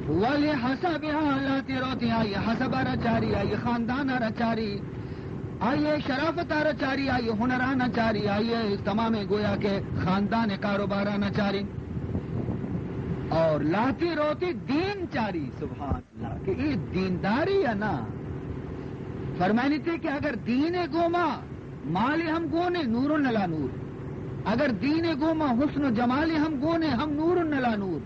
ولحسبها، لاتی روتی آئی حسبا را چاری، آئی خاندانا را چاری۔ آئی ءِ شرافت ءَ را چاری، آئی ءِ ہنراں ءَ چاری، آئی ءِ تمامیں گویا کہ خاندان ءِ کاروباراں ءَ چاری، اور لہتی روتی دین چاری۔ سبحان اللہ، کہ اے دینداری یا نا؟ فرمائنیتے کہ اگر دین ءِ گوما مال ہم گونے، نور نلا نور۔ اگر دین ءِ گوما حسن و جمال ہم گونے، ہم نور نلا نور۔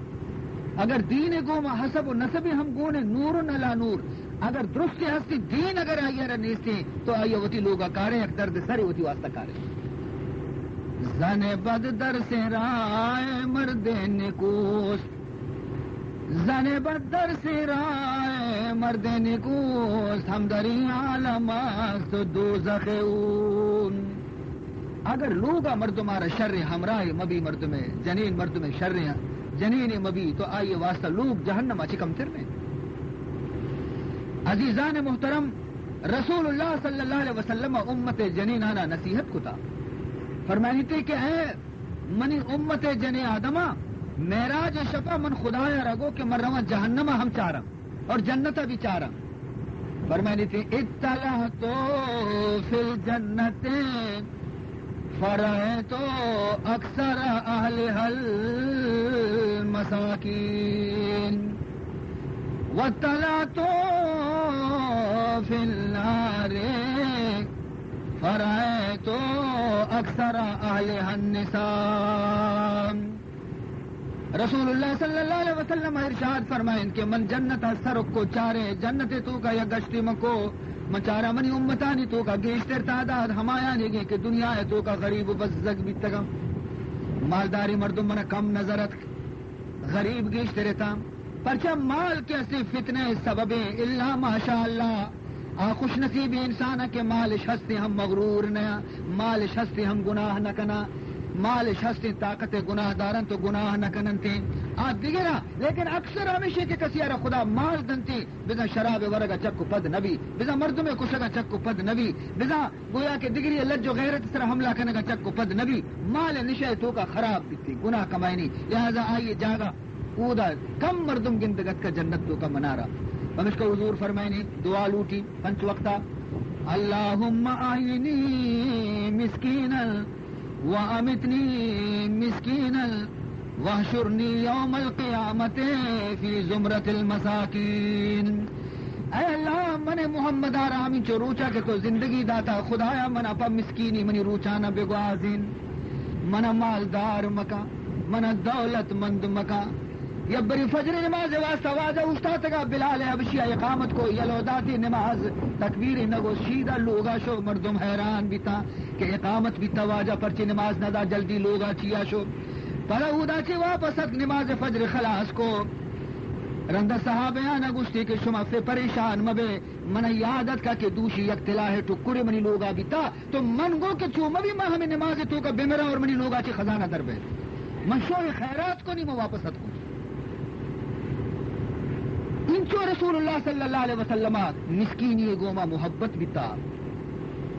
اگر دین ءِ گوما حسب و نسب ہم گونے، نور نلا نور۔ اگر درست ہستی دین اگر آئی ءَ را نیستیں، تو آئی ءَ وتی لوگ ءَ کاریں، یک درد سرے وتی واسطہ کاریں۔ زن بد در سے رائے مرد نکوست، زن بد در سے رائے مرد نکوست، ہم در این عالم است دوزخ اون۔ اگر لوگ ءَ مردم ءَ را شریں ہمراہ مبی، مردم ءِ جنین، مردم ءِ شریں جنین مبی، تو آئی ءِ واسطہ لوگ جہنم ءَ چہ کمتر نہ۔ عزیزان محترم، رسول اللہ صلی اللہ علیہ وسلم ءَ امت ءِ جنینانا نصیحت کتا، فرمائیتے کہ اے منی امت ءِ جنیں آدماں، معراج ءِ شپا من خدایا را گو کہ من رواں جہنم ءَ ہم چاراں اور جنت ءَ بھی چاراں۔ فرمائیتے، اطلعت فی الجنت فرأیت اکثر اہلها المساکین، واطلعت فی النار فرأیت اکثر اہلها النساء۔ رسول اللہ صلی اللہ علیہ وسلم ارشاد فرمائیں کہ من جنت ءَ سر کو چارے، جنت ءِ توکا یک گشتے من کو، من چارا منی امتانی توکا گیشتر تعداد ہمایانی گے کہ دنیا ءِ توکا غریب و بزگ بیتگاں، مالداری مردم من کم نظر اتک، غریب گیشتر اتاں۔ پرچا مال کہ اسے فتنہ ءِ سببیں، الا ماشاءاللہ، آ خوش نصیبیں انسان ءَ کہ مالش ہستیں ہم مغرور نہ، مالش ہستیں ہم گناہ نہ کنا، مالش ہستیں طاقت گناہ دارنت و گناہ نہ کننت۔ آ دگرا، لیکن اکثر ہمیشیں کہ کسی ءَ را خدا مال دنتی، بزاں شراب ورگا چک و پد نبی، بزاں مردم کشگا چک و پد نبی، بزاں گویا کہ دگری لج و غیرت سر حملہ کنگا چک و پد نبی، مال نشہ توکا خراب بیتی، گناہ کمائنی، لہذا آئی جاگہ اودا کم مردم گندگ اتکا جنت توکا منارا۔ پمشکا حضور فرمائنی، دعا لوٹی پنچ وقتا، اللہم احینی مسکینا و امیتنی مسکینا واحشرنی یوم القیامت فی زمرۃ المساکین۔ اے اللہ، من محمد ءَ را ہمینچو روچا کہ تو زندگی داتا، خدایا منا پہ مسکینی منی روچانا بگوازین، منا مالدار مکا، منا دولت مند مکا۔ یک بری فجر نماز واسطہ واجہ اوشتاتگا، بلال حبشی ءَ اقامت کو، یلو داتی نماز، تکبیر نگو، شیدا لوگا شو، مردم حیران بیتا کہ اقامت بیتا، واجہ پرچی نماز ندا، جلدی لوگا چیا شو۔ پدا اودا چی واپس اتک، نماز فجر خلاص کو۔ رندا صحابیانا گوشتی کہ شما فے پریشان مبے، منا یاد اتکا کہ دوشی یک طلاہ ٹکرے منی لوگا بیتا، تو من گو کہ چو مبی، ما ہمیں نماز توکا بمراں اور منی لوگا چی خزانہ در بے۔ من شوہ خیرات کو نی، من واپس اتکو۔ انچو رسول اللہ صلی اللہ علیہ وسلم مسکینی گوما محبت بیتا۔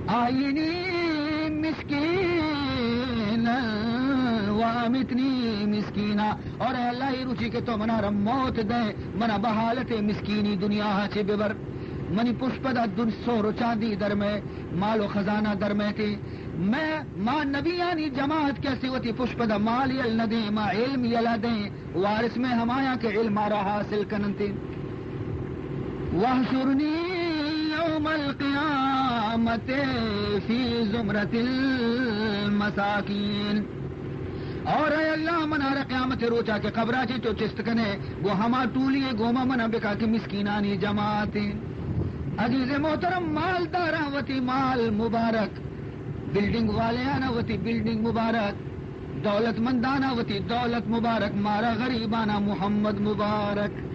آئینی مسکینا و امیتنی مسکینا۔ اور اے اللہ، اے روچی کہ تو منا را موت دے، منا بحالت مسکینی دنیا چے ببر۔ منی پشپدا دن سہر و چاندی در میں، مال و خزانہ در میں تے۔ میں، ما نبیانی جماعت کہ استی وتی پشپدا مال یل ندیں، ما علم یلا دیں، وارث میں ہمایاں کہ علم آرا حاصل کننتے۔ واحشرنی یوم القیامت فی زمرۃ المساکین۔ اور اے اللہ، منارا قیامت روچا کہ قبرا چی تو چست کنے، گو ہما ٹولی گوما منا بکا کہ مسکینانی جماعت۔ عزیز محترم، مالداراں وتی مال مبارک، بلڈنگ والیانا وتی بلڈنگ مبارک، دولت مندانا وتی دولت مبارک، مارا غریبانا محمد مبارک۔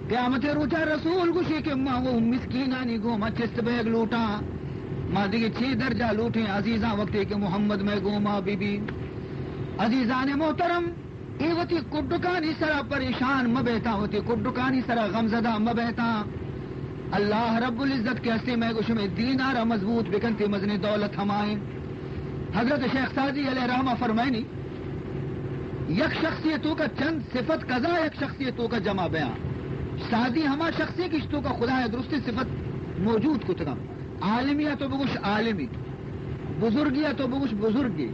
قیامت روچا رسول گوشی کہ ما وہ مسکینانی گوما چست بیگ لوٹاں، ما دیگہ چی درجہ لوٹیں عزیزاں، وقتی کہ محمد میں گوما بی بی۔ عزیزان محترم، اے وتی کڈکانی سرا پریشان مہ بیتاں، وتی کڈکانی سرا غمزدہ مہ بیتاں۔ اللہ رب العزت کہ ہستے مئے گو شمے دین آرا مضبوط بکنتے، مزنیں دولت ہمائیں۔ حضرت شیخ سعدی علیہ رحمہ فرمائنی، یک شخصی توکا چند صفت کزا یک شخصی توکا جمع بیاں۔ سعدی ہما شخصی کہ توکا خدای درستیں صفت موجود کتگاں۔ عالمی ءَ تو بگوش عالمی، بزرگی ءَ تو بگوش بزرگی،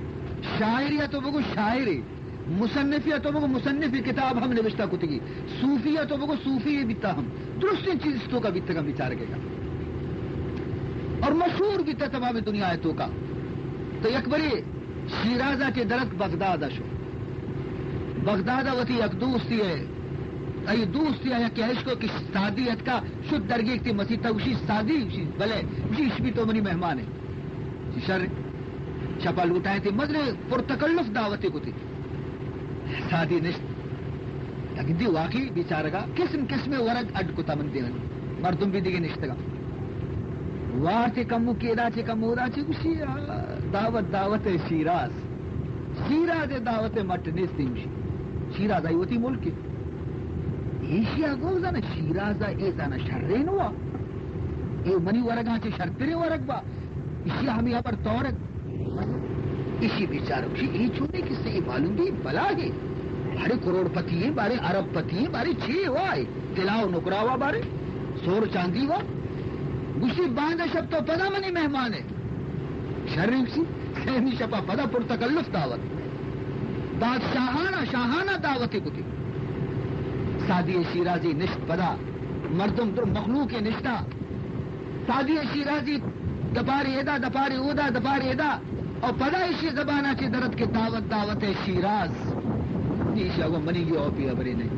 شاعری ءَ تو بگوش شاعری، مصنفی ءَ تو بگوش مصنفی، کتاب ہم نبشتہ کتگی، صوفی ءَ تو بگوش صوفی بیتا ہم، درستیں چیز توکا بیتگا بیچارگے کا، اور مشہور بیتا تمام دنیا ءِ توکا۔ تو یک برے شیراز ءَ چہ درت بغداد ءَ شو۔ بغداد ءَ وتی یک دوستی ءَ، اے دوستی ءَ یک اشکو کہ سعدی اتکا، شد درگیگ تی مسیت ءَ، گوشی سعدی، گوشی بلے، گوشی اش بھی تو منی مہمان ہے۔ شر شپا لوٹائیں تی مزن پر تکلف دعوتی کتی۔ سعدی نشت۔ یک دی واقعی بیچارگا قسم قسم ورگ اڈ کتا من دیوان۔ مردم بھی دیگه نشتگا۔ وارتی کمو کیدا چی کمو دا چی گوشی، آ، دعوت دعوت ہے شیراز۔ شیراز دعوت مٹ نیستی گوشی۔ شیراز آئی وتی ملک۔ ایشیا گو زانا شیراز اے زانا شرین ہوا۔ اے منی ورگا چی شرترے ورگ با۔ ایشی ہمیں ابر تورک۔ ایشی بیچارہ گوشی، اے چونیں کسے، اے معلوم بھی بلا ہے۔ بارے کروڑ پتی ہیں، بارے ارب پتی ہیں، بارے چی ہوا ہے؟ طلا و نقرہ ہوا بارے، سور چاندی ہوا۔ گوشی، باندا شپ تو پدا منی مہمان ہے۔ شریں گوشی، سیمی شپا پدا پر تکلف دعوت۔ بادشاہانہ، شاہانہ دعوت کتی۔ سعدی شیرازی نشت پدا، مردم در مخلوق نشتا۔ سعدی شیرازی دپارے ادا، دپارے اودا، دپارے ادا۔ او پدا ایشی زبانا چی درت کہ دعوت، دعوت ہے شیراز۔ ایشی اگو منی گی اوپی خبرے نہیں۔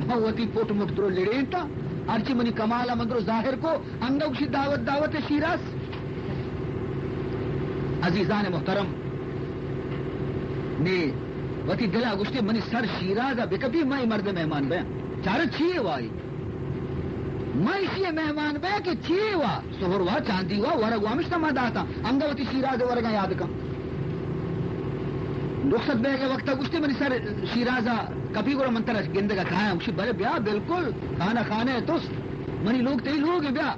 من وتی پٹ مٹ درو لڑینتا۔ ہرچی منی کمالا من درو ظاہر کو، انگا گوشی دعوت، دعوت ہے شیراز۔ عزیزان محترم، نے وتی دلا گوشتے منی سر شیرازا بکپی، میں مرد مہمان بیاں۔ چارہ چی ہے وائی؟ من ایشی مہمان بیا کہ چی وا، سہر وا، چاندی وا، ورگ وا، ہمشتا ما داتا، انگا وتی شیراز ورگا یاد کن۔ رخصت بیگے وقتا گوشتے منی سر شیرازا کپی، گڑا من ترا گندگا کایاں۔ گوشی، بلے بیا، بالکل، خانہ خانہ توست، منی لوگ تئی لوگ، بیا۔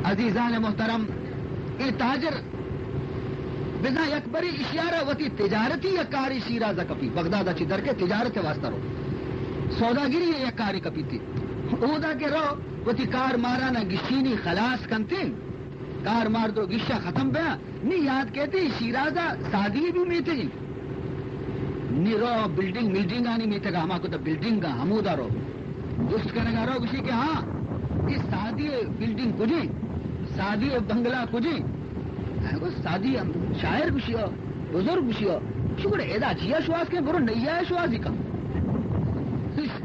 عزیزان محترم، اے تاجر بزاں یک برے اشیارا وتی تجارتی یک کاری شیرازا کپی، بغدادا چی در کے تجارت واسطہ رو، سوداگری یک کاری کپی تی۔ اودا کہ رو وتی کار مارانا گشینی خلاص کنتے، کار مار درو گشا ختم بیا، نی یاد کہتے شیرازا سادی بھی میتے۔ نی رو بلڈنگ ملڈنگانی میتگا ہما کتا بلڈنگا ہمودا رو۔ جست کنگا رو گوشی کہ ہاں، اے سادی بلڈنگ کجے؟ سادی بنگلہ کجے؟ ہاں، گو سادی ہم شاعر گوشی ہو، بزرگ گوشی ہو۔ شو گڑا ادا چیا شواز کن، برو نیا شوازی کن۔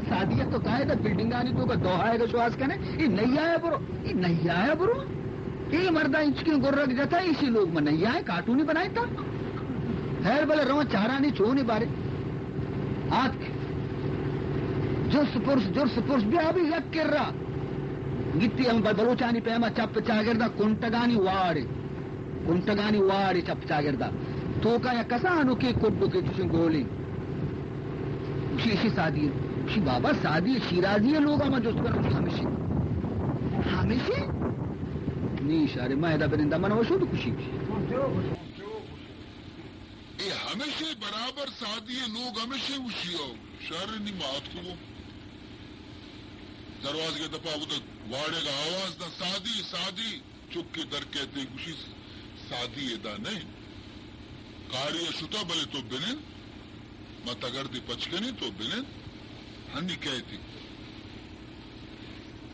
سادی تو قاعدہ بلڈنگانی توکا دوہائے گا شواز کنے، اے نیا برو، اے نیا برو۔ اے مردا انچکیں گرگ جتا، ایشی لوگ من نیا کارٹونی بنائیتا۔ خیر بلے رواں چارانی چونی بارے۔ آتک۔ جرس پرس، جرس پرس، بیا بھی یک کرا۔ گتی ہم بل-، بلوچانی پیما چپ چاگردا کنٹگانی واڑے۔ کنٹگانی واڑے چپ چاگردا۔ توکا یک کسانو کے کڈو کے چوشیں گولی۔ گوشی، ایشی سادی ہے۔ گوشی، بابا، سادی ہے، شیرازی ہے، لوگ ہما جست کر، گوشی، ہمیشی۔ ہمیشی؟ نی اشارے، ما ادا بنندہ، من وشو تو خوشی۔ اے ہمیشی برابر سادی ہے، لوگ ہمیشی گوشی ہو۔ شر نی مات کو۔ دروازے دپا وہ تو واڑے کا آواز دا، سادی، سادی۔ چکے در کئیت گوشی، سادی ادا نہ انت۔ کاری ء شتہ بلے تو بنند، ما تگردے پچ کنیں تو بنند، ہنی کئیت۔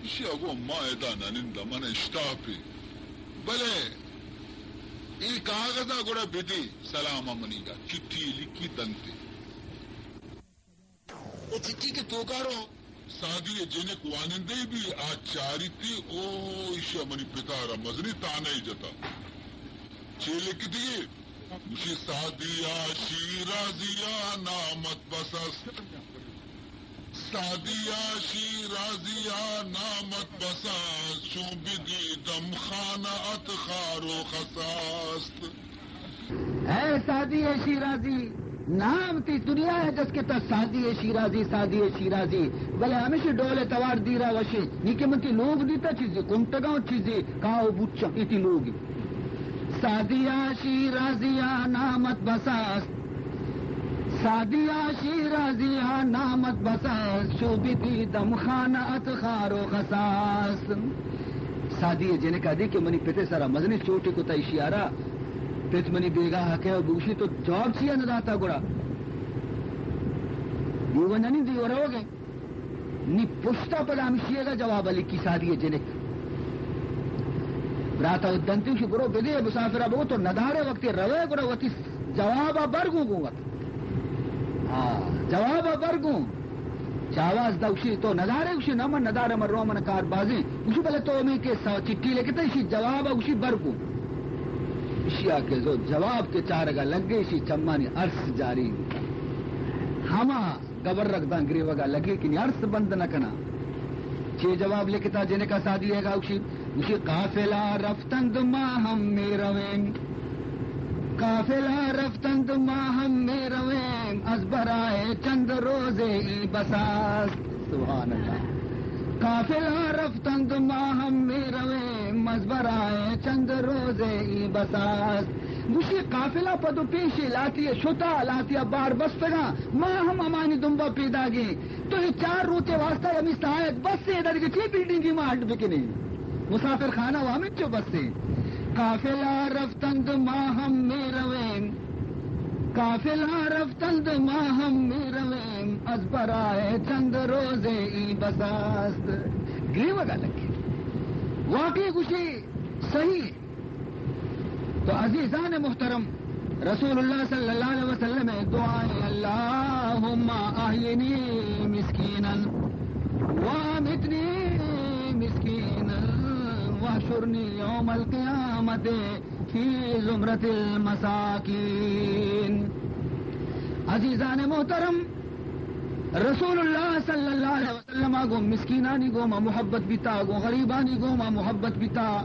ایشی ء گوں ما ادا نہ ننداں، من اشتاپے۔ بلے اے کاغذ ء گڑا بدے سلام ء منیگا، چٹھی لکھی دنتے۔ او چٹی کہ توکا رو، سادی ء جنک وانندہ بی، آ چاریتی، او ایشا منی پتارا مزنی تانہ جتا۔ چے لکھتی؟ گوشی، سادیا شیرازیا نامت بس است۔ سادیا شیرازیا نامت بس است، چون بدیدم خانہ ات خار و خس است۔ اے سعدی شیرازی، نام تی دنیا ء جست کہ تا سعدی شیرازی، سعدی شیرازی، بلے ہمیشی ڈول توار دیرا وشی، نی کہ من تی لوگ دیتا چیزی، کنٹگاں چیزی، کاو بوچاں، ای تی لوگی۔ سعدی شیرازی نامت بس است، سعدی شیرازی نامت بس است، چو بدیدم خانہ ات خار و خس است۔ سعدی ءِ جنک ءَ دی کہ منی پت ءِ سرا مزنیں چوٹے کتا، ایشی ءَ را پت منی بیگاہ ءَ کئے و بگوشی تو جواب چیا نہ داتا گڑا؟ دیو ننی دیو روگ ءَ۔ نی پشتا پدا ہمشی ءَ جواب لکھی سعدی ءِ جنک۔ برات ءَ دنتی شو برو بدے مسافر ءَ بگو تو ندارے وقتی روے گڑا وتی جواب ءَ برگوں گوں وت۔ ہاں، جواب ءَ برگوں۔ چہ آواز دا گوشی تو ندارے؟ گوشی نہ من ندارے، من رو من کار بازیں۔ گوشی بلے تو ہمیں کہ سو چٹی لکھتا، اشی جواب ءَ گوشی برگوں۔ اشیا کہ زو جواب کہ چارگا لگے، اشی چمانی ارس جاری بوتا۔ ہما گبرک داں گریوگا لگے کہ نی ارس بند نہ کناں۔ چے جواب لکھتا جنکا سعدی ءَ گا گوشی، گوشی قافلہ رفتند ما ہم می‌رویم۔ قافلہ رفتند ما ہم می‌رویم، از برای چند روزے ای بس است۔ سبحان اللہ۔ قافلہ رفتند ما ہم می‌رویم، از برای چند روزے ای بس است۔ گوشی قافلہ پد و پیشی لاتی شتا، لاتی بار بستگاں، ما ہم ہمانی دنبا پیداگیں۔ تو اے چار روچے واسطہ ہمے ساعت بس ایں، ادا دگہ چے بلڈنگی ما اڈ بکنیں؟ مسافر خانہ و ہمینچو بس ایں۔ قافلہ رفتند ما ہم می‌رویم، قافلہ رفتند ما ہم می‌رویم، از برای چند روزے ای بس است۔ گریوگا لگے۔ واقعی گوشی صحیح۔ تو عزیزان محترم، رسول اللہ صلی اللہ علیہ وسلم ءِ دعا ایں، اللہم احینی مسکینا و امیتنی مسکینا واحشرنی یوم القیامۃ فی زمرۃ المساکین۔ عزیزان محترم، رسول اللہ صلی اللہ علیہ وسلم ءَ گوں مسکینانی گوما محبت بیتا، گوں غریبانی گوما محبت بیتا۔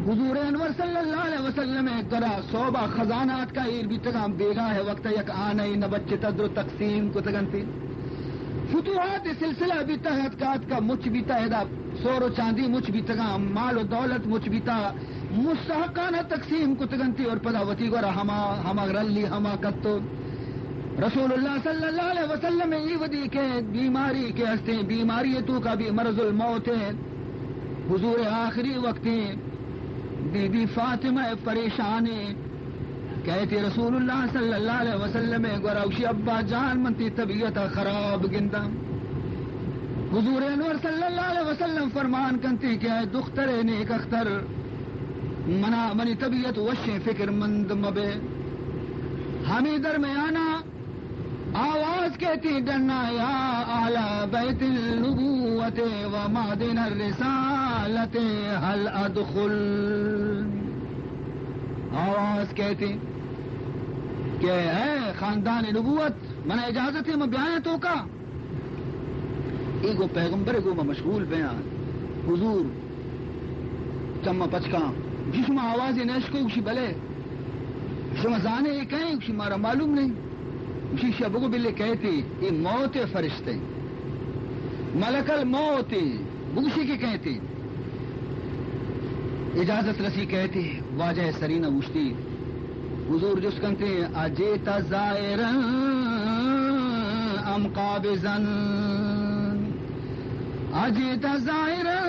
حضور انور صلی اللہ علیہ وسلم ءِ گورا صحبا خزانہ آتکا ایر بیتگاں، بیگاہ ءِ وقت یک آنہ نہ بچتا، درو تقسیم کتگنتی۔ فتوحات سلسلہ بیتا، آتکا آتکا مچ بیتا، ادا سور و چاندی مچ بیتگاں، مال و دولت مچ بیتا، مستحقانہ تقسیم کتگنتی اور پدا وتی گورا ہما، ہما رلی ہما کتو۔ رسول اللہ صلی اللہ علیہ وسلم ءِ اے وھدی کہ بیماری کہ ہستیں، بیماری توکا بی مرض الموت ایں، حضور ءِ آخری وقت ایں، بی بی فاطمہ پریشان ایں، کئیتی رسول اللہ صلی اللہ علیہ وسلم ءِ گورا گوشی، ابا جان من تئی طبیعت خراب گنداں۔ حضور انور صلی اللہ علیہ وسلم فرمان کنتی کہ اے دختر نیک اختر، منا منی طبیعت وشیں، فکر مند مبے۔ ہمے درمیانا آواز کئیتی ڈنا، یا اہل بیت النبوت و معدن الرسالت، هل ادخل؟ آواز کئیتی کہ اے خاندان نبوت، منا اجازت ایں من بیایاں توکا؟ اے گوں پیغمبر ءِ گوما مشغول بیاں۔ حضور چماں پچ کاں، گوشی شما آوازے نہ اشکو؟ گوشی بلے۔ شما زانے اے کئے؟ گوشی مارا معلوم نہیں۔ گوشی شما بگو بلے کئیتی، اے موت ءِ فرشتہ ایں، ملک الموت ایں، بگوشی کہ کئیتی۔ اجازت رسی کئیتی، واجہ سرین اوشتی۔ حضور جست کنتے، اجیت زائرا ام قابضا؟ اجیت زائرا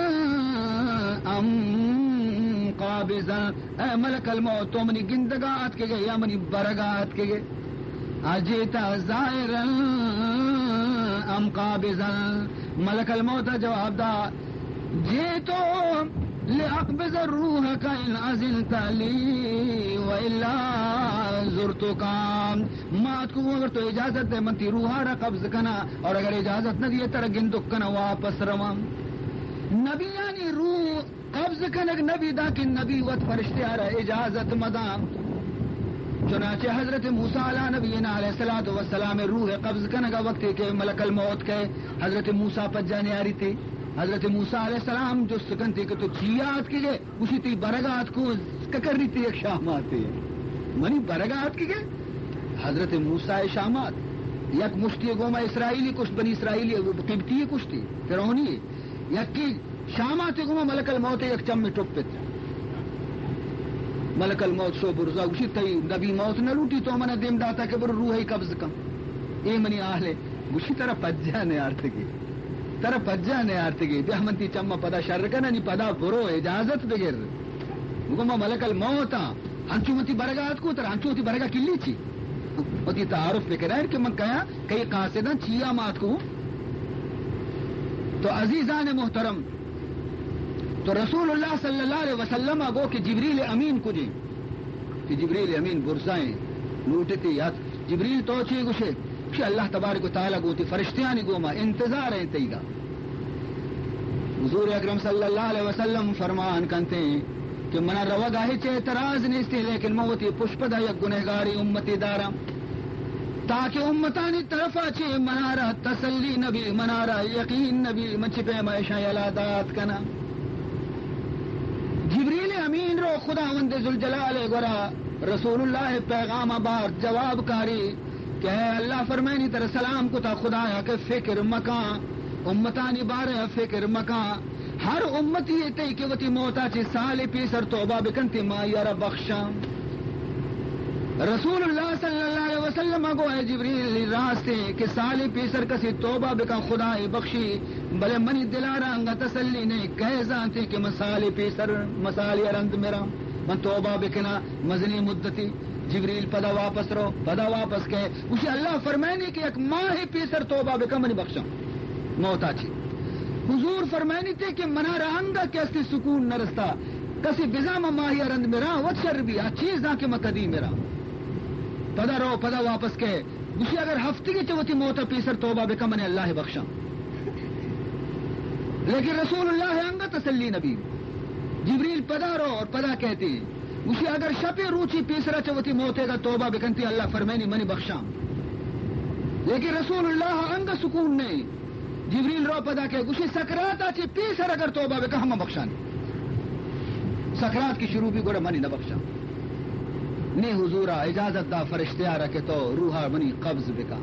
ام قابضا؟ اے ملک الموت، تو منی گندگا آتکگے یا منی برگا آتکگے؟ اجیت زائرا ام قابضا؟ ملک الموت جواب دا، جئت لأقبض روحک ان اذنت لی و الا زرتک۔ ما اتکگوں اگر تو اجازت دے من تئی روحا را قبض کناں، اور اگر اجازت نہ دیئے ترا گندک کناں واپس رواں۔ نبیانی روح قبض کنگ نبی داں کہ نبی وت فرشتہ ءَ را اجازت مداں۔ چنانچہ حضرت موسیٰ علی نبینا علیہ الصلوۃ والسلام ءِ روح قبض کنگ ءَ وقتے کہ ملک الموت کئے حضرت موسیٰ پجا نیاریتے، حضرت موسیٰ علیہ السلام جست کنتے کہ تو چیا آتکگے؟ گوشی تئی برگا آتکوں، ککریتے یک شاماتے۔ منی برگا آتکگے؟ حضرت موسیٰ ءِ شامات، یک مشتی گوما اسرائیلی کشت، بنی اسرائیلی، قبطی کشتی، فرعونی۔ یکے شاماتے گوما ملک الموت یک چمے ٹپت۔ ملک الموت شو برزا گوشی، تئی نبی موت نہ لوٹی، تو منا دیم داتا کہ برو روحی قبض کن۔ اے منی اہلے۔ گوشی، ترا پجا نیارتگی، ترا پجا نیارتگی، بیا من تی چم پدا شر کنانی، پدا برو، اجازت بگر۔ گو ما ملک الموت آں، ہنچو وتی برگا اتکو، ترا ہنچو وتی برگا کلی چی؟ وتی تعارف بکنائر کہ من کیا، کئی قاصداں، چیا ما اتکو؟ تو عزیزان محترم، تو رسول اللہ صلی اللہ علیہ وسلم گو کہ جبریل امین کجیں؟ کہ جبریل امین برزائیں، لوٹتے یات۔ جبریل تو چے گوشے؟ کہ اللہ تبارک و تعالی گو تی فرشتیانی گوما انتظار ہیں تیگا۔ حضور اکرم صلی اللہ علیہ وسلم فرمان کنتے کہ منا روگا ہچ اعتراض نیستے، لیکن من وتی پشپدا یک گنہگاری امتی داراں، تاکہ امتانی طرفا چے منارا تسلی نبی، منارا یقین نبی، من چی پیما اشاں یلا دات کناں۔ جبریل امین رو خداوند ذوالجلال گورا رسول اللہ پیغام بار جواب کاری کہ اے اللہ فرمائنی تر سلام کتا خدایا کہ فکر مکاں، امتانی بارے فکر مکاں، ہر امتی تئی کہ وتی موتا چی سال پیسر توبہ بکنتی ما یارا بخشاں۔ رسول اللہ صلی اللہ علیہ وسلم گو اے جبریل، راستیں کہ سال پیسر کسی توبہ بکن خدا ای بخشی، بلے منی دلارا انگا تسلی نہیں، کہے زانتے کہ من سال پیسر مسال یا رند میرا، من توبہ بکنا مزنی مدتی۔ جبریل پدا واپس رو، پدا واپس کہے، اسے اللہ فرمائنی کہ یک ماہ پیسر توبہ بکن منی بخشاں موتا چی۔ حضور فرمائنی تے کہ منارا انگا کہ استی سکون نرستا، کسی بزاں من ماہی ء رند مراں، وت شر بی، آ چیزاں کہ من کدی مراں۔ پدا رو، پدا واپس کئے۔ گوشی، اگر ہفتگے چہ وتی موت ء پیسر توبہ بکن، من اللہ بخشاں۔ لیکن رسول اللہ ء انگت تسلی نبی۔ جبریل پدا رو اور پدا کہتے، گوشی، اگر شپے روچی پیسرا چہ وتی موت ء توبہ بکنتی، اللہ فرمائنی، منی بخشاں۔ لیکن رسول اللہ ء انگت سکون نہیں۔ جبریل رو پدا کہ گوشی، سکرات ء چہ پیسر اگر توبہ بکن، ہم بخشانی۔ سکرات کی شروع بی، گڑا منی نہ بخشاں۔ نی حضور ء اجازت دا فرشتیارا کہ تو روح ء منی قبض بکا۔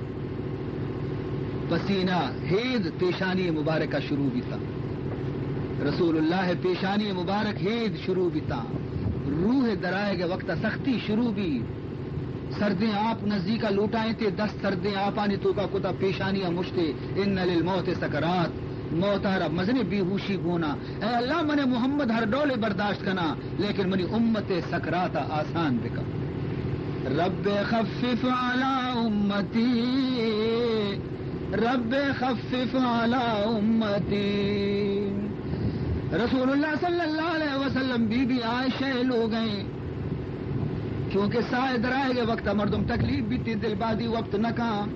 پسینہ ہید پیشانی مبارکہ شروع بیتا۔ رسول اللہ پیشانی مبارک ہید شروع بیتا۔ روح درائے کے وقت سختی شروع بی۔ سردیں آپ نزیکا لوٹائینتے، دست سردیں آپانی توکا کتا، پیشانی ء مشتے، ان للموت سکرات، موت ء را مزنیں بے ہوشی گونا۔ اے اللہ، من محمد ہر ڈولے برداشت کنا، لیکن منی امت سکرات ء آسان بکن۔ رب خفف علی امتی، رب خفف علی امتی۔ رسول اللہ صلی اللہ علیہ وسلم بی بی عائشہ لوگئیں چونکہ ساہ درائگ ء وقت ء مردم تکلیف بیتی، دل بادی وپت نہ کاں۔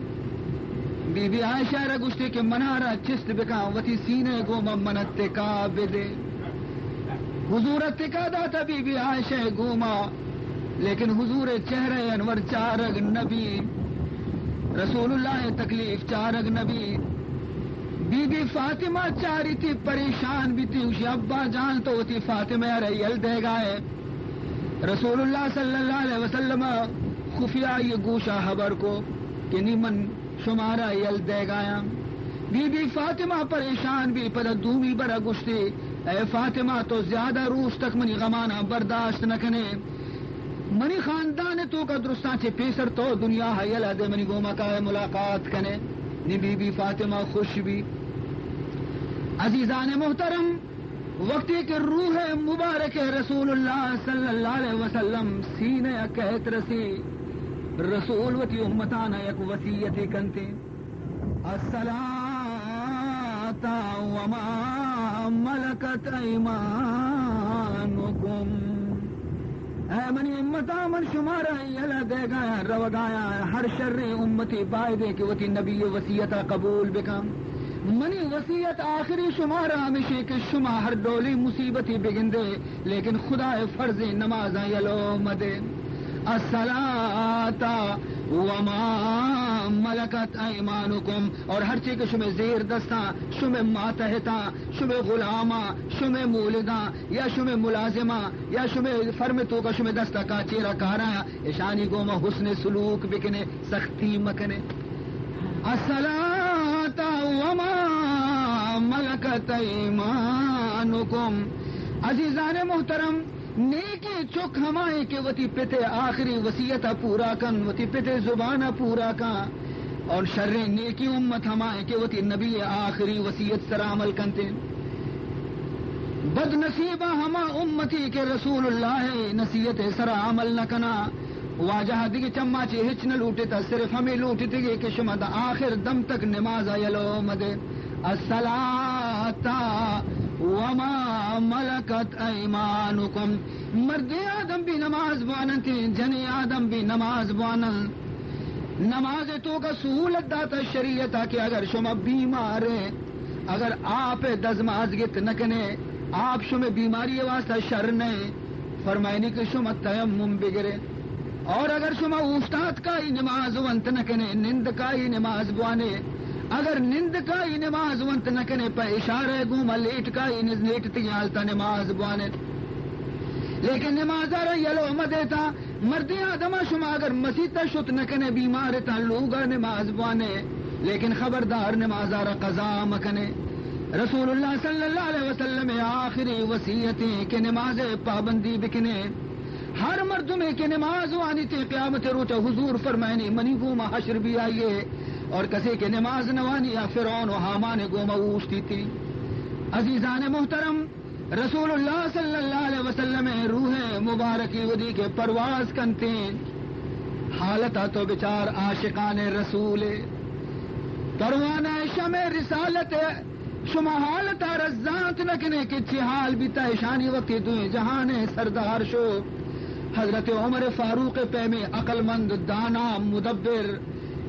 بی بی عائشہ را گوشتی کہ منارا چست بکاں، وتی سینہ ء گوما من ء تکا بدے۔ حضور ء تکا داتا بی بی عائشہ ء گوما، لیکن حضور ء چہرہ انور چارگ نبی، رسول اللہ ء تکلیف چارگ نبی۔ بی بی فاطمہ چاریتی، پریشان بیتی، گوشی، ابا جان، تو وتی فاطمہ ء را یل دیگا ئے؟ رسول اللہ صلی اللہ علیہ وسلم ء خفیہ آئی گوشا خبر کو کہ نی من شمارا یل دیگایاں۔ بی بی فاطمہ پریشان بی، پدا دومی برا گوشتی، اے فاطمہ، تو زیادہ روچ تک منی غمانا برداشت نہ کنے۔ منی خاندان توکا درستاں چہ پیسر تو دنیا ء یلہ دے، منی گوما کائے ملاقات کنے۔ نی بی بی فاطمہ خوش بی۔ عزیزان محترم، وقتی کہ روح مبارک رسول اللہ صلی اللہ علیہ وسلم سینہ ء کہت رسی، رسول وتی امتان ء یک وصیتے کنتے، الصلاة وما ملكت أيمانكم۔ اے منی امتا، من شمارا یلہ دیگایاں، روگایاں، ہر شریں امتی بایدیں کہ وتی نبی وصیتا قبول بکن۔ منی وصیت آخری شمارا ہمیشیں کہ شما ہر ڈولی مصیبتی بگندے، لیکن خدائے فرضیں نمازاں یلو مدے۔ الصلاة وما ملكت أيمانكم، اور ہرچی کہ شمے زیر دستاں، شمے ماتحتاں، شمے غلاماں، شمے مولداں، یا شمے ملازماں، یا شمے فرم توکا شمے دستا کاچیرا کاراں، اشانی گوما حسن سلوک بکنے، سختی مکنے۔ الصلاة وما ملكت أيمانكم۔ عزیزان محترم، نیکیں چک ہمائیں کہ وتی پت ء آخری وصیت ء پورا کن، وتی پت ء زبان ء پورا کن۔ اور شریں نیکی امت ہما ہے کہ وتی نبی آخری وصیت سرا عمل کنتے۔ بد نصیبہ ہما امتی کہ رسول اللہ نصیحت سرا عمل نہ کنا۔ واجہ دگہ چما چی ہچ نہ لوٹتا، صرف ہمیں لوٹتگے کہ شما دا آخر دم تک نماز یلو مدے۔ الصلاۃ وما ملکت ایمانکم۔ مردیں آدم بھی نماز بواننت، جنیں آدم بھی نماز بوانن۔ نماز توکا سہولت داتا شریعتا کہ اگر شما بیمار ہیں، اگر آپ دزماز گت نہ کنے، آپ شما بیماری واسطہ شر نہیں، فرمائنی کہ شما تیمم بگرے۔ اور اگر شما اوشتات کائی نماز ونت نہ کنے، نند کائی نماز بوانے، اگر نند کائی نماز ونت نہ کنے، پہ اشارہ گوما لیٹ کائی نز-، لیٹ تگی حالتا نماز بوانے۔ لیکن نمازا را یلو مدیتا، مردیں آدما شما اگر مسیتا شت نہ کنے، بیمار تاں لوگا نماز بوانے، لیکن خبردار نمازا را قضا مکنے۔ رسول اللہ صلی اللہ علیہ وسلم آخری وصیتیں کہ نماز پابندی بکنے۔ ہر مردمے کہ نماز وانیتے، قیامت روچ حضور فرمائنی، منی گوما حشر بھی آئیے، اور کسے کہ نماز نوانی یا فرعون و حامان گوما اوشتیتی۔ عزیزان محترم، رسول اللہ صلی اللہ علیہ وسلم روح مبارکی ودی کہ پرواز کنتے، حالتا تو بچار عاشقان رسول، پروانہ شمع رسالت، شما حالتا را زانت نہ کنے کہ چی حال بیتا۔ اشانی وقتی دوئیں جہان سردار شو۔ حضرت عمر فاروق پیمیں عقل مند، دانا، مدبر،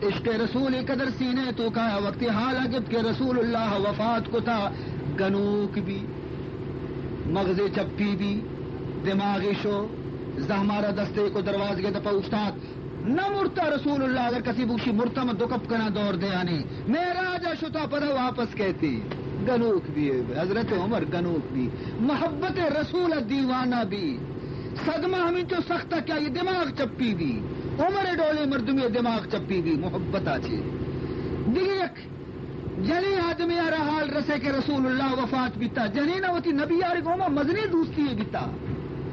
عشق رسول قدر سینے توکا وقتی حالا گپت کہ رسول اللہ وفات کتا، گنوک بی، مغز چپی بی، دماغی شو، زہمارا دستے کو دروازگے دپا اوشتات۔ نہ مرتا رسول اللہ، اگر کسی بوشی مرتا، من دو کپ کنا دور دیانی۔ معراج شتا پدا واپس کہتی۔ گنوک بی حضرت عمر، گنوک بی، محبت رسول دیوانہ بی۔ صدمہ ہمینچو سخت کہ آئی دماغ چپی بی۔ عمر ڈولیں مردمی دماغ چپی بی محبت آ چی۔ دیگه یک جنیں آدمے ء را حال رسے کہ رسول اللہ وفات بیتا، جنین ء وتی نبی آرے گوما مزنیں دوستی یے بیتا،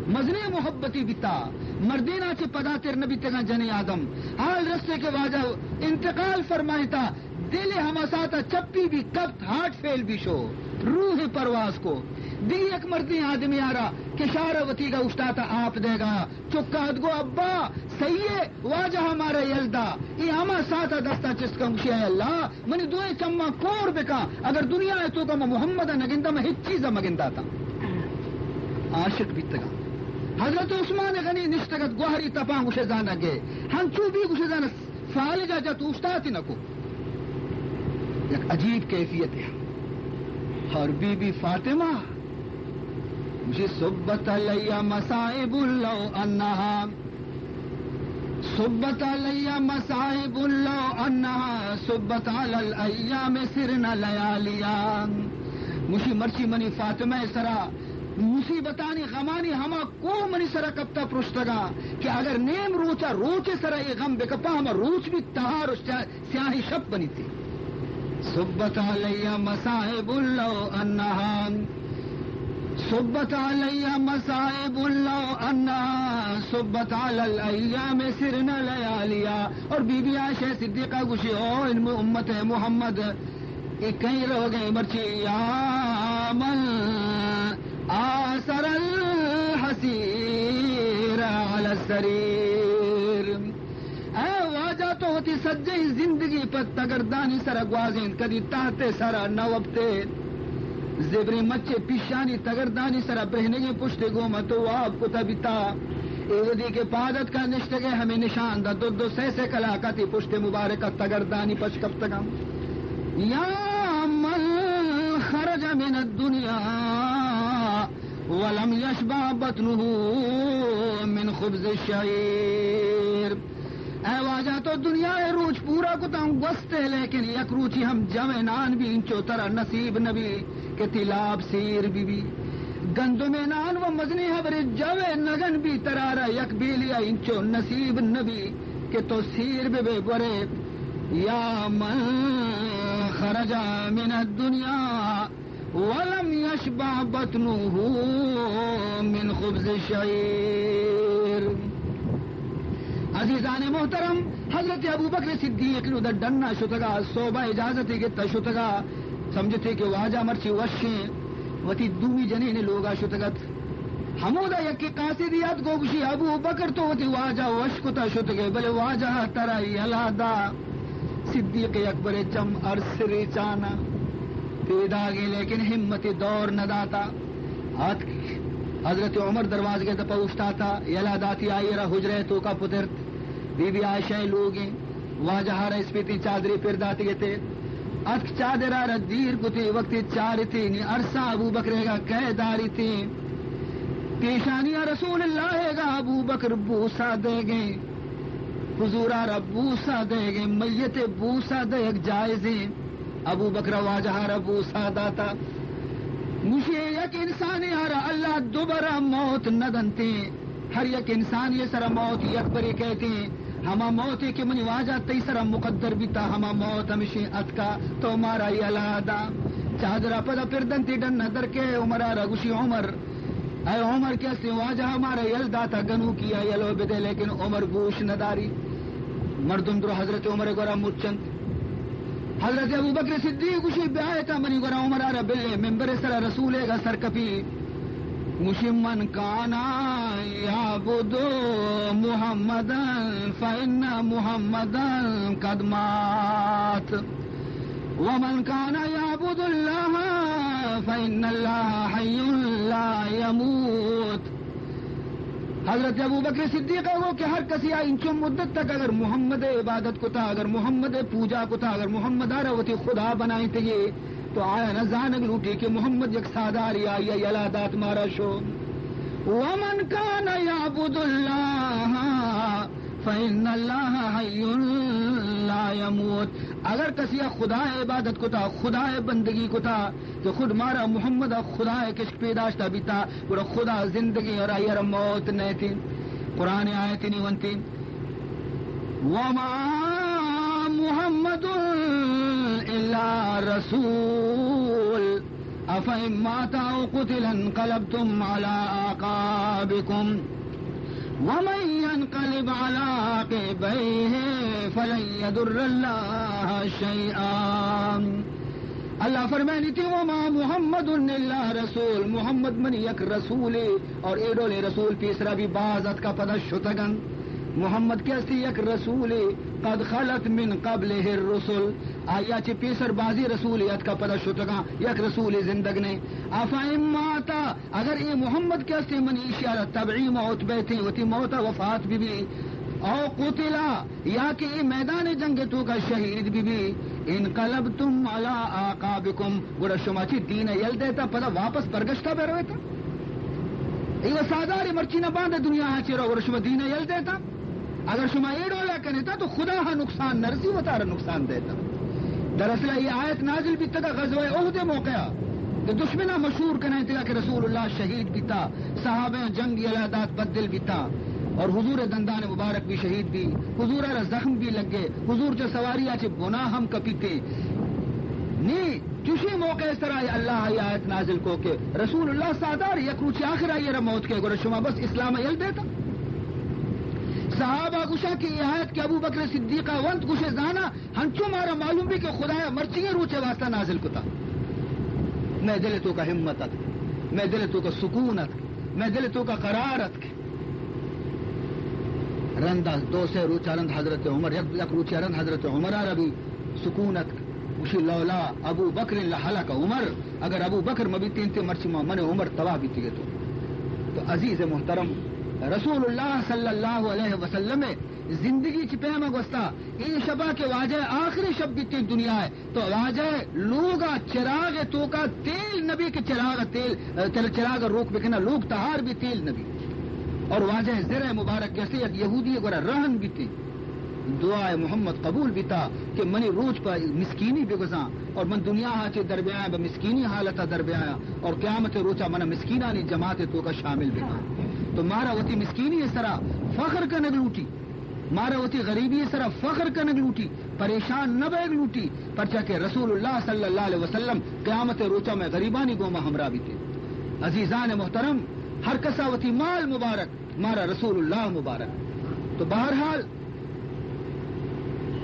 مزنیں محبتی بیتا، مردین ء چہ پدا تر نہ بیتگاں۔ جنیں آدم حال رسے کہ واجہ انتقال فرمائتا، دل ہما ساعت ء چپی بی، کپت، ہارٹ فیل بی شو، روح پرواز کو۔ دی یک مردیں آدمے آرا کشار ء وتیگا اوشتاتا آپ دیگا۔ چکا اتک گو ابا، سہی ہے، واجہ ء مارا یل دا۔ اے ہما ساعت ء دستا چست کن، گوشی، اے اللہ، منی دوئیں چماں کور بکن، اگر دنیا ء توکا من محمد ء نہ گنداں، من ہچ چیز ء مہ گنداتاں۔ عاشق بیتگاں۔ حضرت عثمان غنی نشتگ ات، گوہری تپاں، گوشے زانگ ء ہنچو بی، گوشے زانگ فالج ء جت، اوشتاتی نہ کو۔ یک عجیب کیفیت ہے۔ اور بی بی فاطمہ گوشی، صبت علی مصائب لو انہا، صبت علی مصائب لو انہا صبت علی الایام سرن لیالیا۔ گوشی، مرچی منی فاطمہ سرا مصیبتانی، غمانی ہما کوہ منی سرا کپتا پرشتگا کہ اگر نیم روچا روچ سرا اے غم بکپا، ہما روچ بھی تہار و سیاہ، سیاہی شپ بنیتے۔ صبت علی مصائب لو انہا، صبت علی مصائب لو انہا صبت علی الایام سرن لیالیا۔ اور بی بی عائشہ صدیقہ گوشی، او ان امت محمد، اے کہیں روگیں مرچی، یا من آثر الحسیر علی السریر۔ اے واجہ، تو وتی سجہیں زندگی پہ تگردانی سرا گوازینت، کدی تحت سرا نہ وپتے۔ زبریں مچے پیشانی تگردانی سرا برہنگیں پشتے گوما تو واب کتا بیتا۔ اے ودی کہ پاد اتکا نشتگے، ہمیں نشان دا دو دو سہ سہ کلاکاتی پشت مبارکہ تگردانی پش کپتگاں۔ یا من خرج من الدنیا ولم یشبع بطنه من خبز الشعیر۔ اے واجہ، تو دنیا ء روچ پورا کتاں گوستے، لیکن یک روچی ہم جو ء نان بھی انچو ترا نصیب نہ بی کہ تی لاب سیر بہ بی۔ گندم ء نان و مزنیں ہبرے، جو ء نگن بھی ترارا یک بیلیا انچو نصیب نہ بی کہ تو سیر بہ بے۔ گورے، یا من خرج من الدنیا ولم یشبع بطنه من خبز الشعیر۔ عزیزان محترم، حضرت ابوبکر صدیق نو در ڈنا شتگا، صوبہ اجازت گتا شتگا، سمجھتے کہ واجہ مرچی وشیں، وتی دومی جنین لوگا شتگت۔ ہمودا یکے قاصدی ات، گو گشی، ابوبکر تو وتی واجہ وش کتا شتگے، بلے واجہ ترا یلا دا۔ صدیق اکبر چم ارس ریچانا پیداگے، لیکن ہمت دور نہ داتا۔ آتک۔ حضرت عمر دروازگے دپا اوشتاتا، یلا داتی، آئی را حجرہ توکا پترت۔ بی بی عائشہ لوگیں، واجہ را اسپیتی چادری پر داتگتے۔ اتک چادرا را دیر کتی، وقتی چارتی نی ارسا ابوبکر گا کئے داریتی۔ پیشانی رسول اللہ گا ابوبکر بوسا دے گئے۔ حضورا را بوسا دئیگ، میت بوسا دئیگ جائزیں۔ ابوبکر واجہ را بوسا داتا۔ گوشی، یک انسانی را اللہ دوبارہ موت نہ دنتے۔ ہر یک انسانی سر موت یک بری کہتے۔ ہما موت کہ منی واجہ تئی سر مقدر بیتا، ہما موت ہمشی اتکا، تو مارا یلا دا۔ چادرا پدا پر دنتی ڈن در کے عمر را گوشی، عمر، اے عمر کہ استیں واجہ مارا یل داتا، گنوکی آ یلو بدے، لیکن عمر گوش نداری۔ مردم درو حضرت عمر گورا مرچنت۔ حضرت ابوبکر صدیق گوشی، بیایتا منی گورا عمر آرا بلے، منبر سرا رسولے گا سرکپی۔ گوشی، من کانا یعبد محمدا فإن محمدا قد مات۔ ومن كان يعبد الله فإن الله حي لا يموت۔ حضرت ابوبکر صدیق گو کہ ہر کسی آ انچو مدت تک اگر محمد عبادت کتا، اگر محمد پوجا کتا، اگر محمد آرا وتی خدا بنائیں تگے، تو آیا نہ زانگ لوٹی کہ محمد یک ساداری آئی یلا دات مارا شو۔ ومن كان يعبد الله فإن الله حي لا يموت۔ اگر کسی خدا عبادت کتا، خدا بندگی کتا، کہ خود مارا محمد خدا کشک پیداشتا بیتا، گڑا خدا زندگی اور آئی را موت نیتی۔ قرآن آیت نی ونتی، وما محمد إلا رسول أفإن مات أو قتل انقلبتم على أعقابكم ومن ينقلب على عقبيه فلن يضر الله شيئا۔ اللہ فرمائنی تی، وما محمد إلا رسول، محمد منی یک رسولے، اور اے ڈولیں رسول پیسرا بھی باز اتکا پدا شتگن۔ محمد کہ استی یک رسولے، قد خلت من قبله الرسل، آیا چہ پیسر بازی رسولے اتکا پدا شتگاں، یک رسولے زندگ نے۔ أفإن مات، اگر اے محمد کہ استے من ایشی آرا تبعی موت بیتیں، وتی موتا وفات بی بی، أو قتل، یا کہ اے میدان جنگ توکا شہید بی بی، انقلبتم على أعقابكم، گڑا شما چی دین یل دیتا، پدا واپس برگشتا برویتا؟ ایوہ ساداری مرچی نہ باندے دنیا ہاں چی رو، گڑا شما دین یل دیتا؟ اگر شما اے ڈولا کنیتا تو خدا ہا نقصان نرسی، وتارا نقصان دیتا۔ دراصل یہ آیت نازل بیتگا غزوہ احد موقع کہ دشمنا مشہور کنائتگا کہ رسول اللہ شہید بیتا، صحابہ جنگ یلا دات بدل بیتا اور حضور دندان مبارک بھی شہید بھی، حضور را زخم بھی لگے، حضور چہ سواری آ چہ بنا ہم کپیتے۔ نی چوشیں موقع سرا اللہ ای آیت نازل کو کہ رسول اللہ سادار یک روچ آخر آئی را موت کے، گڑا شما بس اسلام یل دیتا؟ صحابہ گوشا کہ یہ آیت کہ ابو بکر صدیقہ ونت گوشے زانا، ہنچو مارا معلوم بھی کہ خدایا مرچی روچے واسطہ نازل کتا۔ میں دل تو کا ہمت اتک، میں دل تو کا سکون اتک، میں دل تو کا قرار اتک۔ رندا دو سے روچا رند حضرت عمر، یک، یک روچا رند حضرت عمر آ ربی سکون اتک۔ گوشی، لولا ابو بکر لہلک عمر، اگر ابو بکر مبیتیں تے مرچی ما من عمر تباہ بیتی گے تو۔ تو عزیز محترم، رسول اللہ صلی اللہ علیہ وسلم زندگی چی پیما گوستا، اے شبا کہ واجہ آخری شب بیتیں دنیا ہے، تو واجہ لوگا چراغ توکا تیل نبی کہ چراغ تیل، چر-، چراغ روک بکنا لوگ تہار بھی تیل نبی۔ اور واجہ زر مبارک کیسے یک یہودی گورا رہن بیتیں۔ دعا محمد قبول بیتا کہ منی روچ پہ مسکینی بگزاں اور من دنیا ہا چے در بیاں، بہ مسکینی حالتا در بیاں اور قیامت روچا من مسکینانی جماعت توکا شامل بکاں۔ تو مارا وتی مسکینی سرا فخر کنگ لوٹی، مارا وتی غریبی سرا فخر کنگ لوٹی، پریشان نہ بیگ لوٹی، پرچا کہ رسول اللہ صلی اللہ علیہ وسلم قیامت روچا میں غریبانی گوما ہمراہ بیتے۔ عزیزان محترم، ہر کسا وتی مال مبارک، مارا رسول اللہ مبارک۔ تو بہرحال،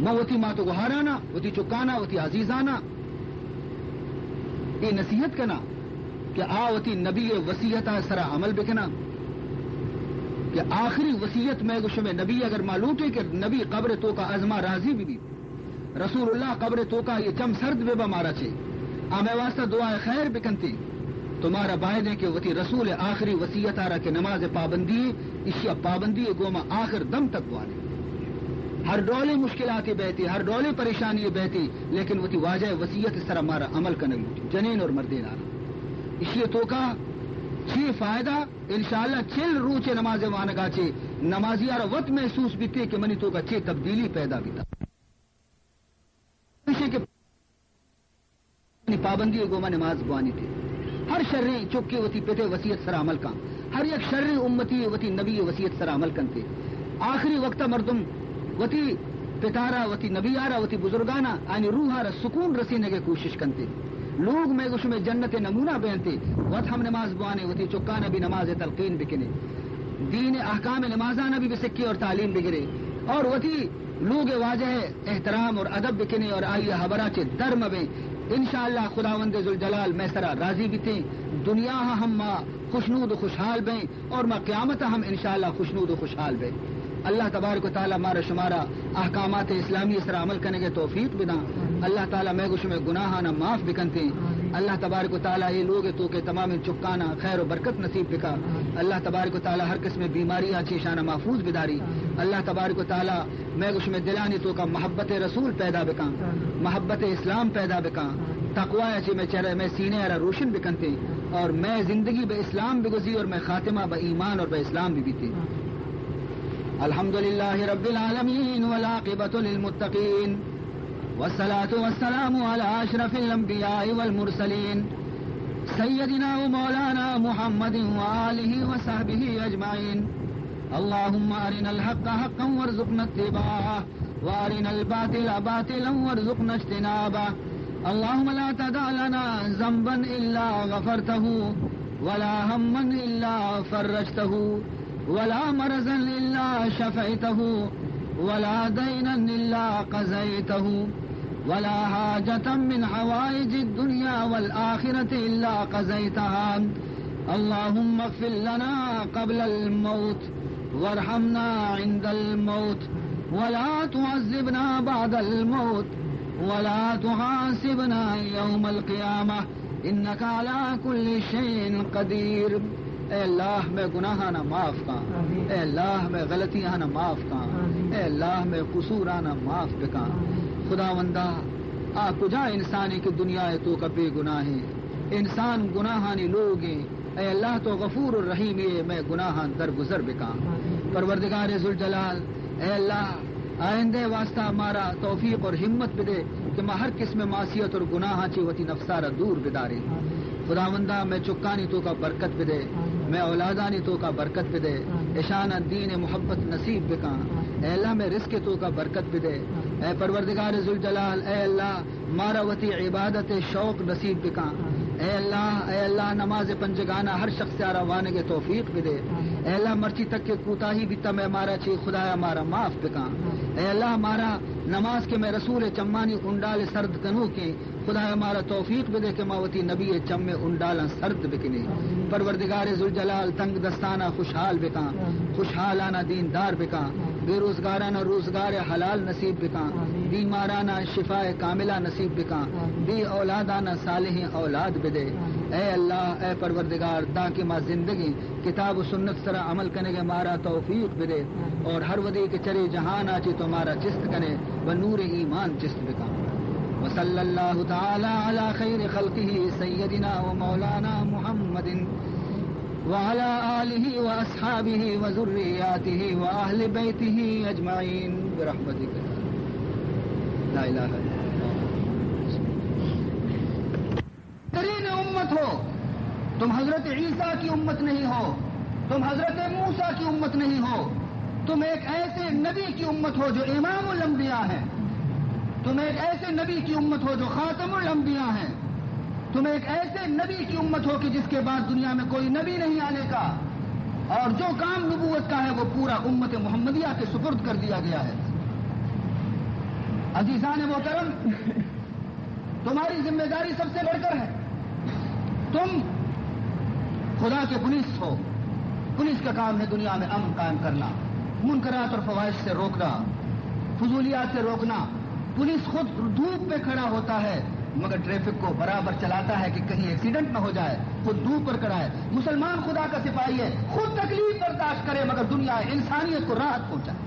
من وتی مات و گہارانا، وتی چکانا، وتی عزیزانا اے نصیحت کنا کہ آ وتی نبی وصیتا سرا عمل بکنا کہ آخری وصیت مئے گو شمئے نبی، اگر ما لوٹیں کہ نبی قبر توکا از ما راضی بہ بیت، رسول اللہ قبر توکا یہ چم سرد بہ با مارا چے، آ مئے واسطہ دعائے خیر بکنتے، تو مارا بایدیں کہ وتی رسول آخری وصیت آرا کہ نماز پابندی، اشیا پابندی گوما آخر دم تک بوانے۔ ہر ڈولے مشکلاتے بیتے، ہر ڈولے پریشانی بیتے، لیکن وتی واجہ وصیت سرا مارا عمل کنگ لوٹی، جنین اور مردین آرا۔ اشی توکا چے فائدہ؟ انشاءاللہ چل روچے نماز وانگا چے نمازی آرا وت محسوس بیتے کہ منی توکا چے تبدیلی پیدا بیتا۔ ہمیشہ کہ پابندی گوما نماز بوانی تے۔ ہر شریں چکے وتی پتے وصیت سرا عمل کن۔ ہر یک شریں امتی وتی نبی وصیت سرا عمل کنتے۔ آخری وقت مردم وتی پتارا، وتی نبیارا، وتی بزرگانا، آنی روحارا سکون رسینگے کوشش کنتے۔ لوگ مئے گو شمئے جنت نمونہ بینتے۔ وت ہم نماز بوانے، وتی چکانا بھی نماز تلقین بکنے۔ دین احکام نمازانا بھی بسکے اور تعلیم بگرے۔ اور وتی لوگ واجہ احترام اور ادب بکنے اور آئی حبرا چے در مبیں۔ انشاءاللہ خداوند ذوالجلال مئے سرا راضی بیتیں۔ دنیا ہم ما خوشنود و خوشحال بیں اور ما قیامت ہم انشاءاللہ خوشنود و خوشحال بیں۔ اللہ تبارک و تعالی مارا شمارا احکامات اسلامی سرا عمل کنگے توفیق بداں۔ اللہ تعالی مئے گو شمئے گناہانا معاف بکنتیں۔ اللہ تبارک و تعالی اے لوگ توکے تمام چکانا خیر و برکت نصیب بکا۔ اللہ تبارک و تعالی ہر قسم بیماری آ چیشانا محفوظ بداری۔ اللہ تبارک و تعالی مئے گو شمئے دلانی توکا محبت رسول پیدا بکاں، محبت اسلام پیدا بکاں، تقوی چے مئے چہرہ، مئے سینے را روشن بکنتے اور مئے زندگی بہ اسلام بگوزی اور مئے خاتمہ بہ ایمان اور بہ اسلام بہ بیتے۔ الحمد لله رب العالمين والعاقبة للمتقين والصلاة والسلام على أشرف الأنبياء والمرسلين سيدنا ومولانا محمد وآله وصحبه أجمعين. اللهم أرنا الحق حقا وارزقنا اتباعه وأرنا الباطل باطلا وارزقنا اجتنابه. اللهم لا تدع لنا ذنبا إلا غفرته ولا هما إلا فرجته ولا مرضا إلا شفيته ولا دينا إلا قضيته ولا حاجة من حوائج الدنيا والآخرة إلا قضيتها. اللهم اغفر لنا قبل الموت وارحمنا عند الموت ولا تعذبنا بعد الموت ولا تحاسبنا يوم القيامة إنك على كل شيء قدير. اے اللہ مئے گناہانا معاف کن۔ آمین۔ اے اللہ مئے غلطیانا معاف کن۔ آمین۔ اے اللہ مئے قصورانا معاف بکن۔ آمین۔ خداوندا، آ کجا انسانے کہ دنیا توکا بے گناہیں؟ انسان گناہانی لوگیں۔ اے اللہ تو غفور الرحیم ئے، مئے گناہاں درگزر بکاں۔ آمین۔ پروردگار ذوالجلال، اے اللہ آئندہ واسطہ مارا توفیق اور ہمت بدے کہ ما ہر قسم معصیت اور گناہاں چے وتی نفسارا دور بداریں۔ آمین۔ خداوندا مئے چکانی توکا برکت بدے، آمین۔ مئے اولادانی توکا برکت بدے، آمین۔ اشانا دین محبت نصیب بکاں۔ آمین۔ اے اللہ مئے رزق توکا برکت بدے۔ آمین۔ اے پروردگار ذوالجلال، اے اللہ مارا وتی عبادت شوق نصیب بکاں۔ آمین۔ اے اللہ، اے اللہ، نماز پنجگانا ہر شخص آرا وانگ توفیق بدے۔ آمین۔ اے اللہ، مرچی تک کہ کوتاہی بیتا مئے مارا چے، خدایا مارا معاف بکاں۔ آمین۔ اے اللہ، مارا نماز کہ مئے رسول چمانی انڈال سرد کنوکیں، خدایا مارا توفیق بدے کہ ما وتی نبی چم انڈالاں سرد بکنیں۔ آمین۔ پروردگار ذوالجلال، تنگ دستانا خوشحال بکاں، آمین۔ خوشحالانا دیندار بکاں، آمین۔ بے روزگارانا روزگار حلال نصیب بکاں، آمین۔ بیمارانا شفاء کاملہ نصیب بکاں، آمین۔ بے اولادانا صالحیں اولاد بدے۔ آمین۔ اے اللہ، اے پروردگار، داں کہ ما زندگیں کتاب و سنت سرا عمل کنگے مارا توفیق بدے، آمین۔ اور ہر وھدے کہ چرے جہانا چے تو مارا چست کنے و نور ایمان چست بکاں۔ وصلی اللہ تعالی علی خیر خلقہ سیدنا و مولانا محمد وعلى آله وأصحابه وذرياته وأهل بيته أجمعين برحمتك. لا إله إلا الله. ترین امت ہو، تم حضرت عیسیٰ کی امت نہیں ہو، تم حضرت موسیٰ کی امت نہیں ہو، تم ایک ایسے نبی کی امت ہو جو امام الانبیاء ہیں، تم ایک ایسے نبی کی امت ہو جو خاتم الانبیاء ہیں۔ تم ایک ایسے نبی کی امت ہو کہ جس کے بعد دنیا میں کوئی نبی نہیں آنے کا۔ اور جو کام نبوت کا ہے، وہ پورا امت محمدیہ کے سپرد کر دیا گیا ہے۔ عزیزان محترم، تمہاری ذمہ داری سب سے بڑھ کر ہے۔ تم خدا کے پولیس ہو۔ پولیس کا کام ہے دنیا میں امن قائم کرنا، منکرات اور فواحش سے روکنا، فضولیات سے روکنا۔ پولیس خود دھوپ پہ کھڑا ہوتا ہے، مگر ٹریفک کو برابر چلاتا ہے کہ کہیں ایکسیڈنٹ نہ ہو جائے۔ خود دھوپ پر کھڑا ہے۔ مسلمان خدا کا سپاہی ہے، خود تکلیف برداشت کرے، مگر دنیا انسانیت کو راحت پہنچائے۔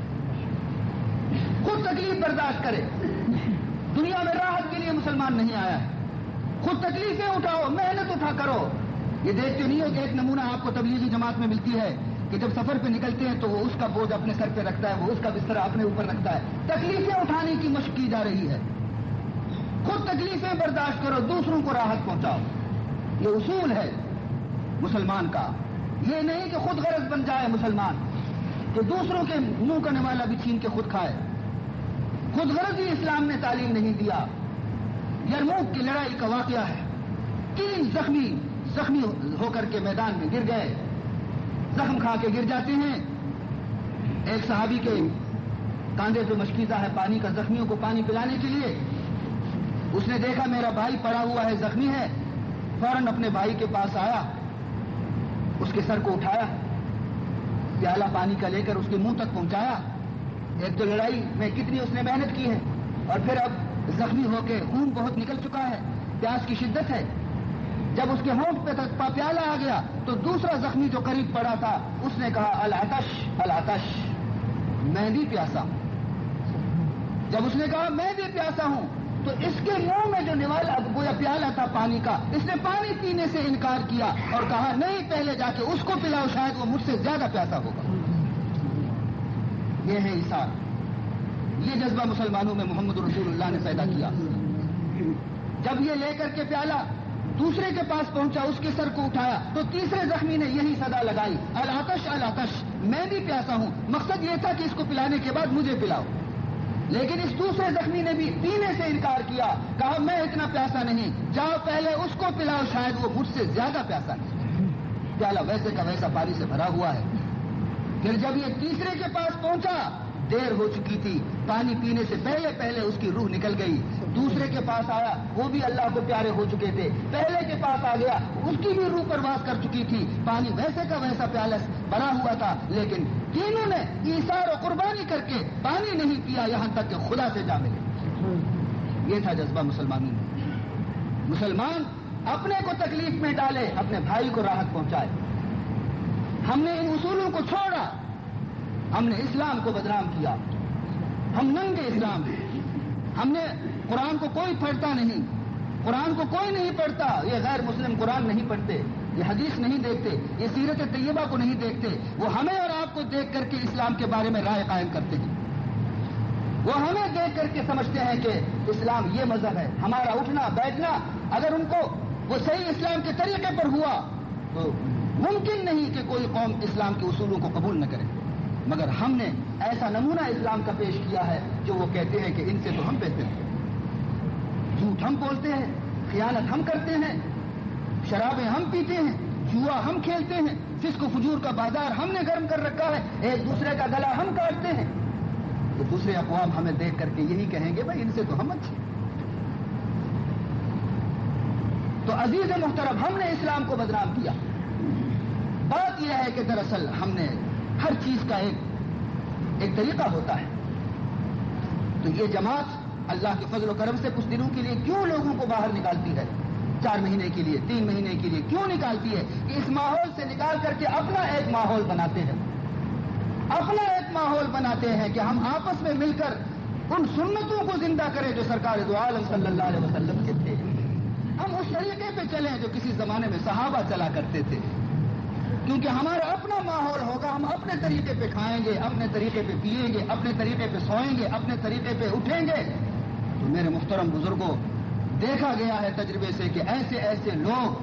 خود تکلیف برداشت کرے۔ دنیا میں راحت کے لیے مسلمان نہیں آیا ہے۔ خود تکلیفیں اٹھاؤ، محنت اٹھا کرو۔ یہ دیکھتے نہیں ہو کہ ایک نمونہ آپ کو تبلیغی جماعت میں ملتی ہے کہ جب سفر پہ نکلتے ہیں تو وہ اس کا بوجھ اپنے سر پہ رکھتا ہے، وہ اس کا بستر اپنے اوپر رکھتا ہے۔ تکلیفیں اٹھانے کی مشق کی جا رہی ہے۔ خود تکلیفیں برداشت کرو، دوسروں کو راحت پہنچاؤ۔ یہ اصول ہے مسلمان کا۔ یہ نہیں کہ خود غرض بن جائے مسلمان، کہ دوسروں کے منہ کا نوالا بھی چھین کے خود کھائے۔ خود غرضی اسلام نے تعلیم نہیں دیا۔ یرموک کی لڑائی کا واقعہ ہے۔ تین زخمی، زخمی ہو کر کے میدان میں گر گئے، زخم کھا کے گر جاتے ہیں۔ ایک صحابی کے کاندھے پہ مشکیزہ ہے پانی کا، زخمیوں کو پانی پلانے کے لیے۔ اس نے دیکھا میرا بھائی پڑا ہوا ہے، زخمی ہے، فوراً اپنے بھائی کے پاس آیا، اس کے سر کو اٹھایا، پیالہ پانی کا لے کر اس کے منہ تک پہنچایا۔ ایک تو لڑائی میں کتنی اس نے محنت کی ہے، اور پھر اب زخمی ہو کے خون بہت نکل چکا ہے، پیاس کی شدت ہے۔ جب اس کے ہونٹ پہ تک پا-، پیالہ آ گیا تو دوسرا زخمی جو قریب پڑا تھا، اس نے کہا، "العطش، العطش، میں بھی پیاسا ہوں۔" جب اس نے کہا، "میں بھی پیاسا ہوں"، تو اس کے منہ میں جو نوالا، گویا پیالہ تھا پانی کا، اس نے پانی پینے سے انکار کیا اور کہا، "نہیں، پہلے جا کے اس کو پلاؤ، شاید وہ مجھ سے زیادہ پیاسا ہوگا۔" یہ ہے ایثار، یہ جذبہ مسلمانوں میں محمد رسول اللہ نے پیدا کیا۔ جب یہ لے کر کے پیالہ دوسرے کے پاس پہنچا، اس کے سر کو اٹھایا، تو تیسرے زخمی نے یہی صدا لگائی، "العطش، العطش، میں بھی پیاسا ہوں۔" مقصد یہ تھا کہ اس کو پلانے کے بعد مجھے پلاؤ۔ لیکن اس دوسرے زخمی نے بھی پینے سے انکار کیا، کہا، "میں اتنا پیاسا نہیں، جاؤ پہلے اس کو پلاؤ، شاید وہ مجھ سے زیادہ پیاسا ہے۔" پیالہ ویسے کا ویسا پانی سے بھرا ہوا ہے۔ پھر جب یہ تیسرے کے پاس پہنچا، دیر ہو چکی تھی، پانی پینے سے پہلے پہلے اس کی روح نکل گئی۔ دوسرے کے پاس آیا، وہ بھی اللہ کو پیارے ہو چکے تھے۔ پہلے کے پاس آ گیا، اس کی بھی روح پرواز کر چکی تھی۔ پانی ویسے کا ویسا پیالہ بھرا ہوا تھا، لیکن تینوں نے ایثار و قربانی کر کے پانی نہیں پیا، یہاں تک کہ خدا سے جا ملے۔ یہ تھا جذبہ مسلمانوں میں۔ مسلمان اپنے کو تکلیف میں ڈالے، اپنے بھائی کو راحت پہنچائے۔ ہم نے ان اصولوں کو چھوڑا، ہم نے اسلام کو بدنام کیا، ہم ننگے اسلام ہیں۔ ہم نے، قرآن کو کوئی پڑھتا نہیں، قرآن کو کوئی نہیں پڑھتا، یہ غیر مسلم قرآن نہیں پڑھتے، یہ حدیث نہیں دیکھتے، یہ سیرت طیبہ کو نہیں دیکھتے، وہ ہمیں اور آپ کو دیکھ کر کے اسلام کے بارے میں رائے قائم کرتے ہیں۔ وہ ہمیں دیکھ کر کے سمجھتے ہیں کہ اسلام یہ مذہب ہے۔ ہمارا اٹھنا بیٹھنا اگر ان کو وہ صحیح اسلام کے طریقے پر ہوا تو ممکن نہیں کہ کوئی قوم اسلام کے اصولوں کو قبول نہ کرے، مگر ہم نے ایسا نمونہ اسلام کا پیش کیا ہے جو وہ کہتے ہیں کہ ان سے تو ہم بہتر ہیں۔ جھوٹ ہم بولتے ہیں، خیانت ہم کرتے ہیں، شرابیں ہم پیتے ہیں، جوا ہم کھیلتے ہیں، فسق و فجور کا بازار ہم نے گرم کر رکھا ہے، ایک دوسرے کا گلا ہم کاٹتے ہیں، تو دوسرے اقوام ہمیں دیکھ کر کے یہی کہیں گے، "بھائی، ان سے تو ہم اچھے ہیں۔" تو عزیز محترم، ہم نے اسلام کو بدنام کیا۔ بات یہ ہے کہ دراصل ہم نے ہر چیز کا ایک، ایک طریقہ ہوتا ہے۔ تو یہ جماعت اللہ کے فضل و کرم سے کچھ دنوں کے لیے کیوں لوگوں کو باہر نکالتی ہے، چار مہینے کے لیے، تین مہینے کے لیے کیوں نکالتی ہے؟ کہ اس ماحول سے نکال کر کے اپنا ایک ماحول بناتے ہیں، اپنا ایک ماحول بناتے ہیں کہ ہم آپس میں مل کر ان سنتوں کو زندہ کریں جو سرکار دو عالم صلی اللہ علیہ وسلم کے تھے۔ ہم اس طریقے پہ چلیں جو کسی زمانے میں صحابہ چلا کرتے تھے، کیونکہ ہمارا اپنا ماحول ہوگا، ہم اپنے طریقے پہ کھائیں گے، اپنے طریقے پہ پیئیں گے، اپنے طریقے پہ سوئیں گے، اپنے طریقے پہ اٹھیں گے۔ تو میرے محترم بزرگوں، دیکھا گیا ہے تجربے سے کہ ایسے ایسے لوگ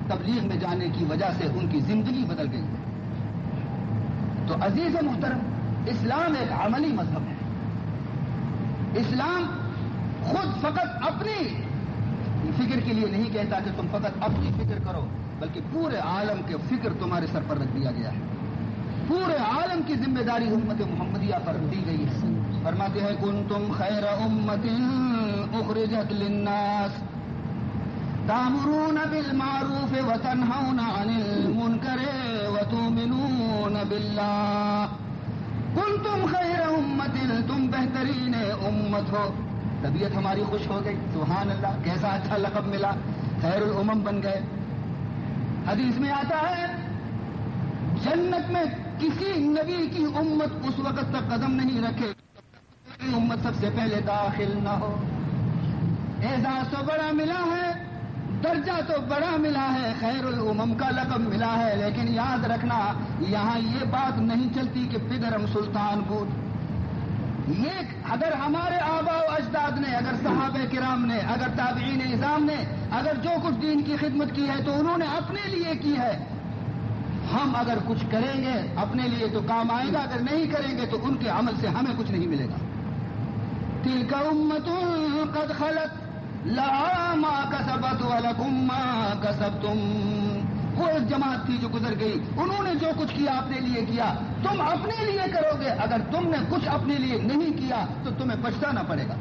تبلیغ میں جانے کی وجہ سے ان کی زندگی بدل گئی۔ تو عزیز محترم، اسلام ایک عملی مذہب ہے۔ اسلام خود فقط اپنی فکر کے لیے نہیں کہتا کہ تم فقط اپنی فکر کرو، بلکہ پورے عالم کے فکر تمہارے سر پر رکھ دیا گیا ہے۔ پورے عالم کی ذمہ داری امت محمدیہ پر دی گئی ہے۔ فرماتے ہیں، "کنتم خیر امت اخرجت للناس تأمرون بالمعروف وتنهون عن المنکر وتؤمنون باللہ۔" کنتم خیر امت، تم بہترین امت ہو۔ طبیعت ہماری خوش ہو گئی، سبحان اللہ، کیسا اچھا لقب ملا، خیر الامم بن گئے۔ حدیث میں آتا ہے، جنت میں کسی نبی کی امت اس وقت تک قدم نہیں رکھے، امت سب سے پہلے داخل نہ ہو۔ اعزاز تو بڑا ملا ہے، درجہ تو بڑا ملا ہے، خیر الامم کا لقب ملا ہے، لیکن یاد رکھنا، یہاں یہ بات نہیں چلتی کہ پدرم سلطان بود۔ یہ اگر ہمارے آبا و اجداد نے، اگر صحابہ کرام نے، اگر تابعین عظام نے، اگر جو کچھ دین کی خدمت کی ہے تو انہوں نے اپنے لیے کی ہے۔ ہم اگر کچھ کریں گے اپنے لیے تو کام آئے گا، اگر نہیں کریں گے تو ان کے عمل سے ہمیں کچھ نہیں ملے گا۔ تلک امت قد خلت لها ما کسبت ولکم ما کسبتم۔ وہ ایک جماعت تھی جو گزر گئی، انہوں نے جو کچھ کیا اپنے لیے کیا، تم اپنے لیے کرو گے، اگر تم نے کچھ اپنے لیے نہیں کیا تو تمہیں پچھتانا پڑے گا۔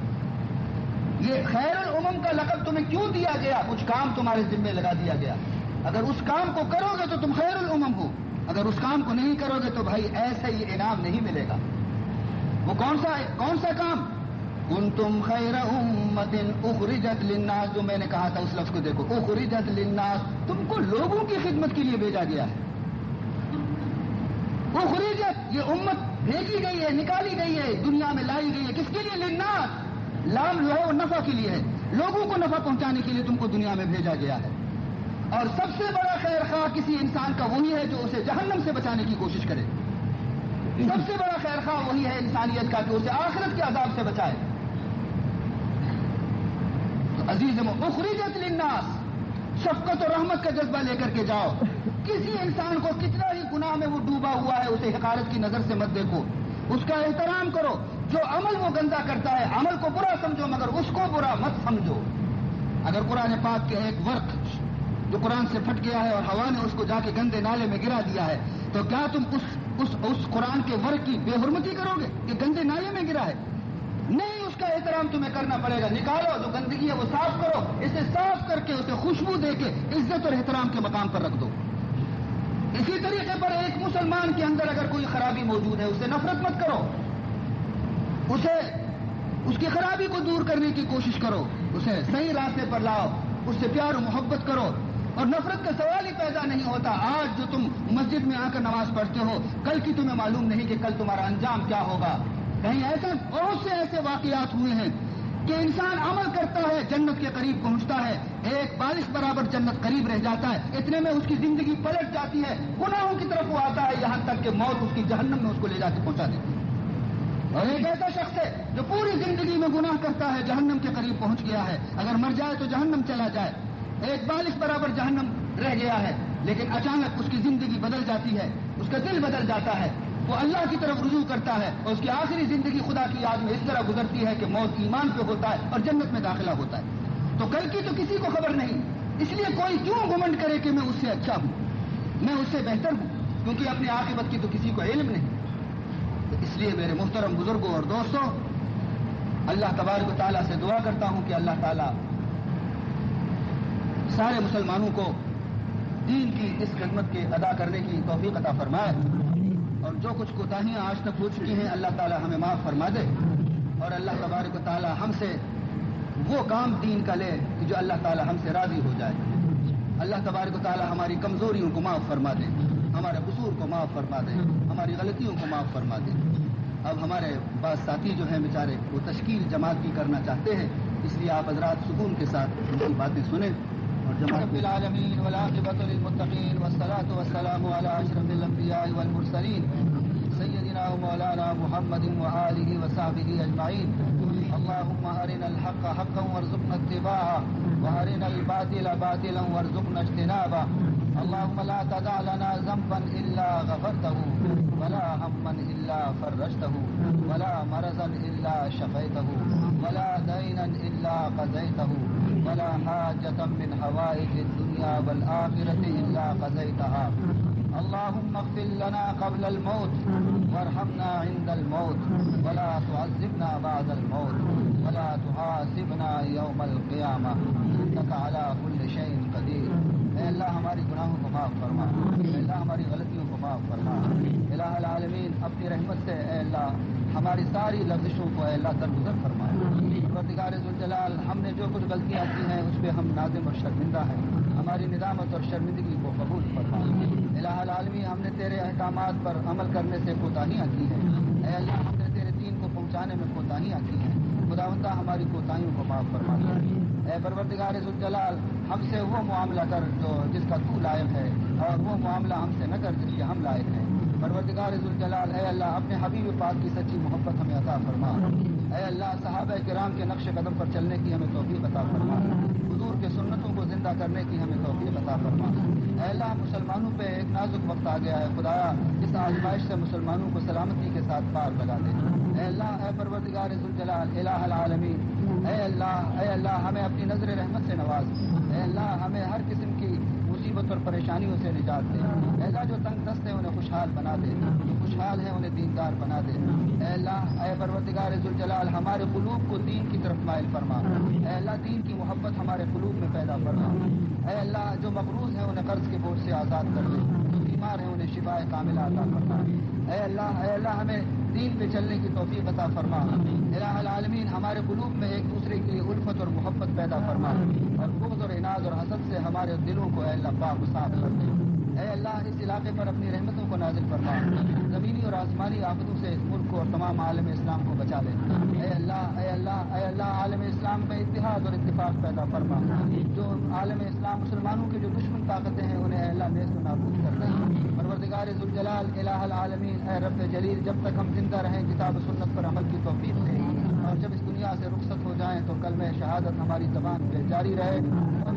یہ خیر الامم کا لقب تمہیں کیوں دیا گیا؟ کچھ کام تمہارے ذمے لگا دیا گیا، اگر اس کام کو کرو گے تو تم خیر الامم ہو، اگر اس کام کو نہیں کرو گے تو بھائی ایسا یہ انعام نہیں ملے گا۔ وہ کون سا، کون سا کام؟ کنتم خیر امت اخرجت للناس، جو میں نے کہا تھا اس لفظ کو دیکھو، اخرجت للناس، تم کو لوگوں کی خدمت کے لیے بھیجا گیا ہے۔ اخرجت، یہ امت بھیجی گئی ہے، نکالی گئی ہے، دنیا میں لائی گئی ہے، کس کے لیے؟ للناس، لام جو ہے وہ نفع کے لیے ہے، لوگوں کو نفع پہنچانے کے لیے تم کو دنیا میں بھیجا گیا ہے۔ اور سب سے بڑا خیر خواہ کسی انسان کا وہی ہے جو اسے جہنم سے بچانے کی کوشش کرے۔ سب سے بڑا خیر خواہ وہی ہے انسانیت کا کہ اسے آخرت کے عذاب سے بچائے۔ تو عزیزم، اخرجت للناس، شفقت اور رحمت کا جذبہ لے کر کے جاؤ۔ کسی انسان کو کتنا ہی گناہ میں وہ ڈوبا ہوا ہے، اسے حقارت کی نظر سے مت دیکھو، اس کا احترام کرو۔ جو عمل وہ گندا کرتا ہے، عمل کو برا سمجھو، مگر اس کو برا مت سمجھو۔ اگر قرآن پاک کے ایک ورق جو قرآن سے پھٹ گیا ہے اور ہوا نے اس کو جا کے گندے نالے میں گرا دیا ہے، تو کیا تم اس، اس، اس قرآن کے ورق کی بے حرمتی کرو گے کہ گندے نالے میں گرا ہے؟ نہیں، اس کا احترام تمہیں کرنا پڑے گا۔ نکالو جو گندگی ہے، وہ صاف کرو، اسے صاف کر کے، اسے خوشبو دے کے، عزت اور احترام کے مقام پر رکھ دو۔ اسی طریقے پر ایک مسلمان کے اندر اگر کوئی خرابی موجود ہے، اسے نفرت مت کرو، اسے، اس کی خرابی کو دور کرنے کی کوشش کرو، اسے صحیح راستے پر لاؤ، اس سے پیار و محبت کرو، اور نفرت کا سوال ہی پیدا نہیں ہوتا۔ آج جو تم مسجد میں آ کر نماز پڑھتے ہو، کل کی تمہیں معلوم نہیں کہ کل تمہارا انجام کیا ہوگا۔ کہیں ایسے، بہت سے ایسے واقعات ہوئے ہیں کہ انسان عمل کرتا ہے، جنت کے قریب پہنچتا ہے، ایک بالش برابر جنت قریب رہ جاتا ہے، اتنے میں اس کی زندگی پلٹ جاتی ہے، گناہوں کی طرف وہ آتا ہے، یہاں تک کہ موت اس کی جہنم میں اس کو لے جا کے پہنچا دیتی ہے۔ اور ایک ایسا شخص ہے جو پوری زندگی میں گناہ کرتا ہے، جہنم کے قریب پہنچ گیا ہے، اگر مر جائے تو جہنم چلا جائے، ایک بالش برابر جہنم رہ گیا ہے، لیکن اچانک اس کی زندگی بدل جاتی ہے، اس کا دل بدل جاتا ہے، وہ اللہ کی طرف رجوع کرتا ہے اور اس کی آخری زندگی خدا کی یاد میں اس طرح گزرتی ہے کہ موت ایمان پہ ہوتا ہے اور جنت میں داخلہ ہوتا ہے۔ تو کل کی تو کسی کو خبر نہیں، اس لیے کوئی کیوں گھمنڈ کرے کہ میں اس سے اچھا ہوں، میں اس سے بہتر ہوں، کیونکہ اپنی عاقبت کی تو کسی کو علم نہیں۔ تو اس لیے میرے محترم بزرگوں اور دوستوں، اللہ تبارک و تعالیٰ سے دعا کرتا ہوں کہ اللہ تعالیٰ سارے مسلمانوں کو دین کی اس خدمت کے ادا کرنے کی توفیق عطا فرمائے، اور جو کچھ کوتاہیاں آج تک ہو چکی ہیں، اللہ تعالیٰ ہمیں معاف فرما دے، اور اللہ تبارک و تعالیٰ ہم سے وہ کام دین کا لے کہ جو اللہ تعالیٰ ہم سے راضی ہو جائے۔ اللہ تبارک و تعالیٰ ہماری کمزوریوں کو معاف فرما دے، ہمارے قصور کو معاف فرما دے، ہماری غلطیوں کو معاف فرما دے۔ اب ہمارے بعض ساتھی جو ہیں بیچارے، وہ تشکیل جماعت کی کرنا چاہتے ہیں، اس لیے آپ حضرات سکون کے ساتھ ان کی باتیں سنیں۔ اور جماعت رب العالمین والعاقبۃ للمتقین والصلاۃ والسلام علی اشرف الانبیاء والمرسلین سیدنا و مولانا محمد و آلہ و صحبہ اجمعین۔ اللهم أرنا الحق حقا وارزقنا اتباعه، وأرنا الباطل باطلا وارزقنا اجتنابه۔ اللهم لا تدع لنا ذنبا إلا غفرته، ولا هما إلا فرجته، ولا مرضا إلا شفيته، ولا دينا إلا قضيته، ولا حاجة من حوائج الدنيا والآخرة إلا قضيتها۔ اللهم اغفر لنا قبل الموت وارحمنا عند الموت ولا تعذبنا بعد الموت ولا تحاسبنا يوم القيامة إنك على كل شيء قدير. اے اللہ، ہماری گناہوں کو معاف فرما. اے اللہ، ہماری غلطیوں کو معاف فرما. الہ العالمین، اپنی رحمت سے، اے اللہ، ہماری ساری لغزشوں کو، اے اللہ، درگزر فرما. پروردگار ذوالجلال، ہم نے جو کچھ غلطیاں کی ہیں، اس پہ ہم نادم اور شرمندہ ہیں. ہماری ندامت اور شرمندگی کو قبول فرما. الہ العالمین، ہم نے تیرے احکامات پر عمل کرنے سے کوتاہیاں کی ہیں. اے اللہ، ہم نے تیرے دین کو پہنچانے میں کوتاہیاں کی ہیں. خداوندا، ہماری کوتاہیوں کو معاف فرما دے. اے پروردگار ذوالجلال، ہم سے وہ معاملہ کر جو، جس کا تو لائق ہے، اور وہ معاملہ ہم سے نہ کر جس کے ہم لائق ہیں. پروردگار ذوالجلال، اے اللہ، اپنے حبیب پاک کی سچی محبت ہمیں عطا فرما. اے اللہ، صحابہ کرام کے نقش قدم پر چلنے کی ہمیں توفیق عطا فرما. حضور کے سنتوں کو زندہ کرنے کی ہمیں توفیق عطا فرما. اے اللہ، مسلمانوں پہ ایک نازک وقت آ گیا ہے. خدایا، اس آزمائش سے مسلمانوں کو سلامتی کے ساتھ پار لگا دے. اے اللہ، اے پروردگار ذوالجلال، الہ العالمین، اے اللہ، اے اللہ، ہمیں اپنی نظر رحمت سے نواز. اے اللہ، ہمیں ہر قسم کی مصیبت اور پریشانیوں سے نجات دے. اے اللہ، جو تنگ دست ہیں، انہیں خوشحال بنا دے. جو خوشحال ہیں، انہیں دیندار بنا دے. اے اللہ، اے پروردگار ذوالجلال، ہمارے قلوب کو دین کی طرف مائل فرما. اے اللہ، دین کی محبت ہمارے قلوب میں پیدا فرما. اے اللہ، جو مقروض ہیں، انہیں قرض کے بوجھ سے آزاد کر دے. جو بیمار ہیں، انہیں شفا کاملہ عطا فرما. اے اللہ، اے اللہ، ہمیں دین پہ چلنے کی توفیق عطا فرما. الہ العالمین، ہمارے قلوب میں ایک دوسرے کے لیے الفت اور محبت پیدا فرما، اور بغض اور عناد اور حسد سے ہمارے دلوں کو، اے اللہ، پاک و صاف کر دے. اے اللہ، اس علاقے پر اپنی رحمتوں کو نازل فرما. زمینی اور آسمانی آفتوں سے اس ملک کو اور تمام عالم اسلام کو بچا لے. اے اللہ، اے اللہ، اے اللہ، عالم اسلام میں اتحاد اور اتفاق پیدا فرما. جو عالم اسلام، مسلمانوں کے جو دشمن طاقتیں ہیں، انہیں، اے اللہ، نیست و نابود کر دے. پروردگار ذوالجلال، الہ العالمین، اے رب جلیل، جب تک ہم زندہ رہیں، کتاب و سنت پر عمل کی توفیق دے، اور جب اس دنیا سے رخصت ہو جائیں تو کلمہ شہادت ہماری زبان پہ جاری رہے، اور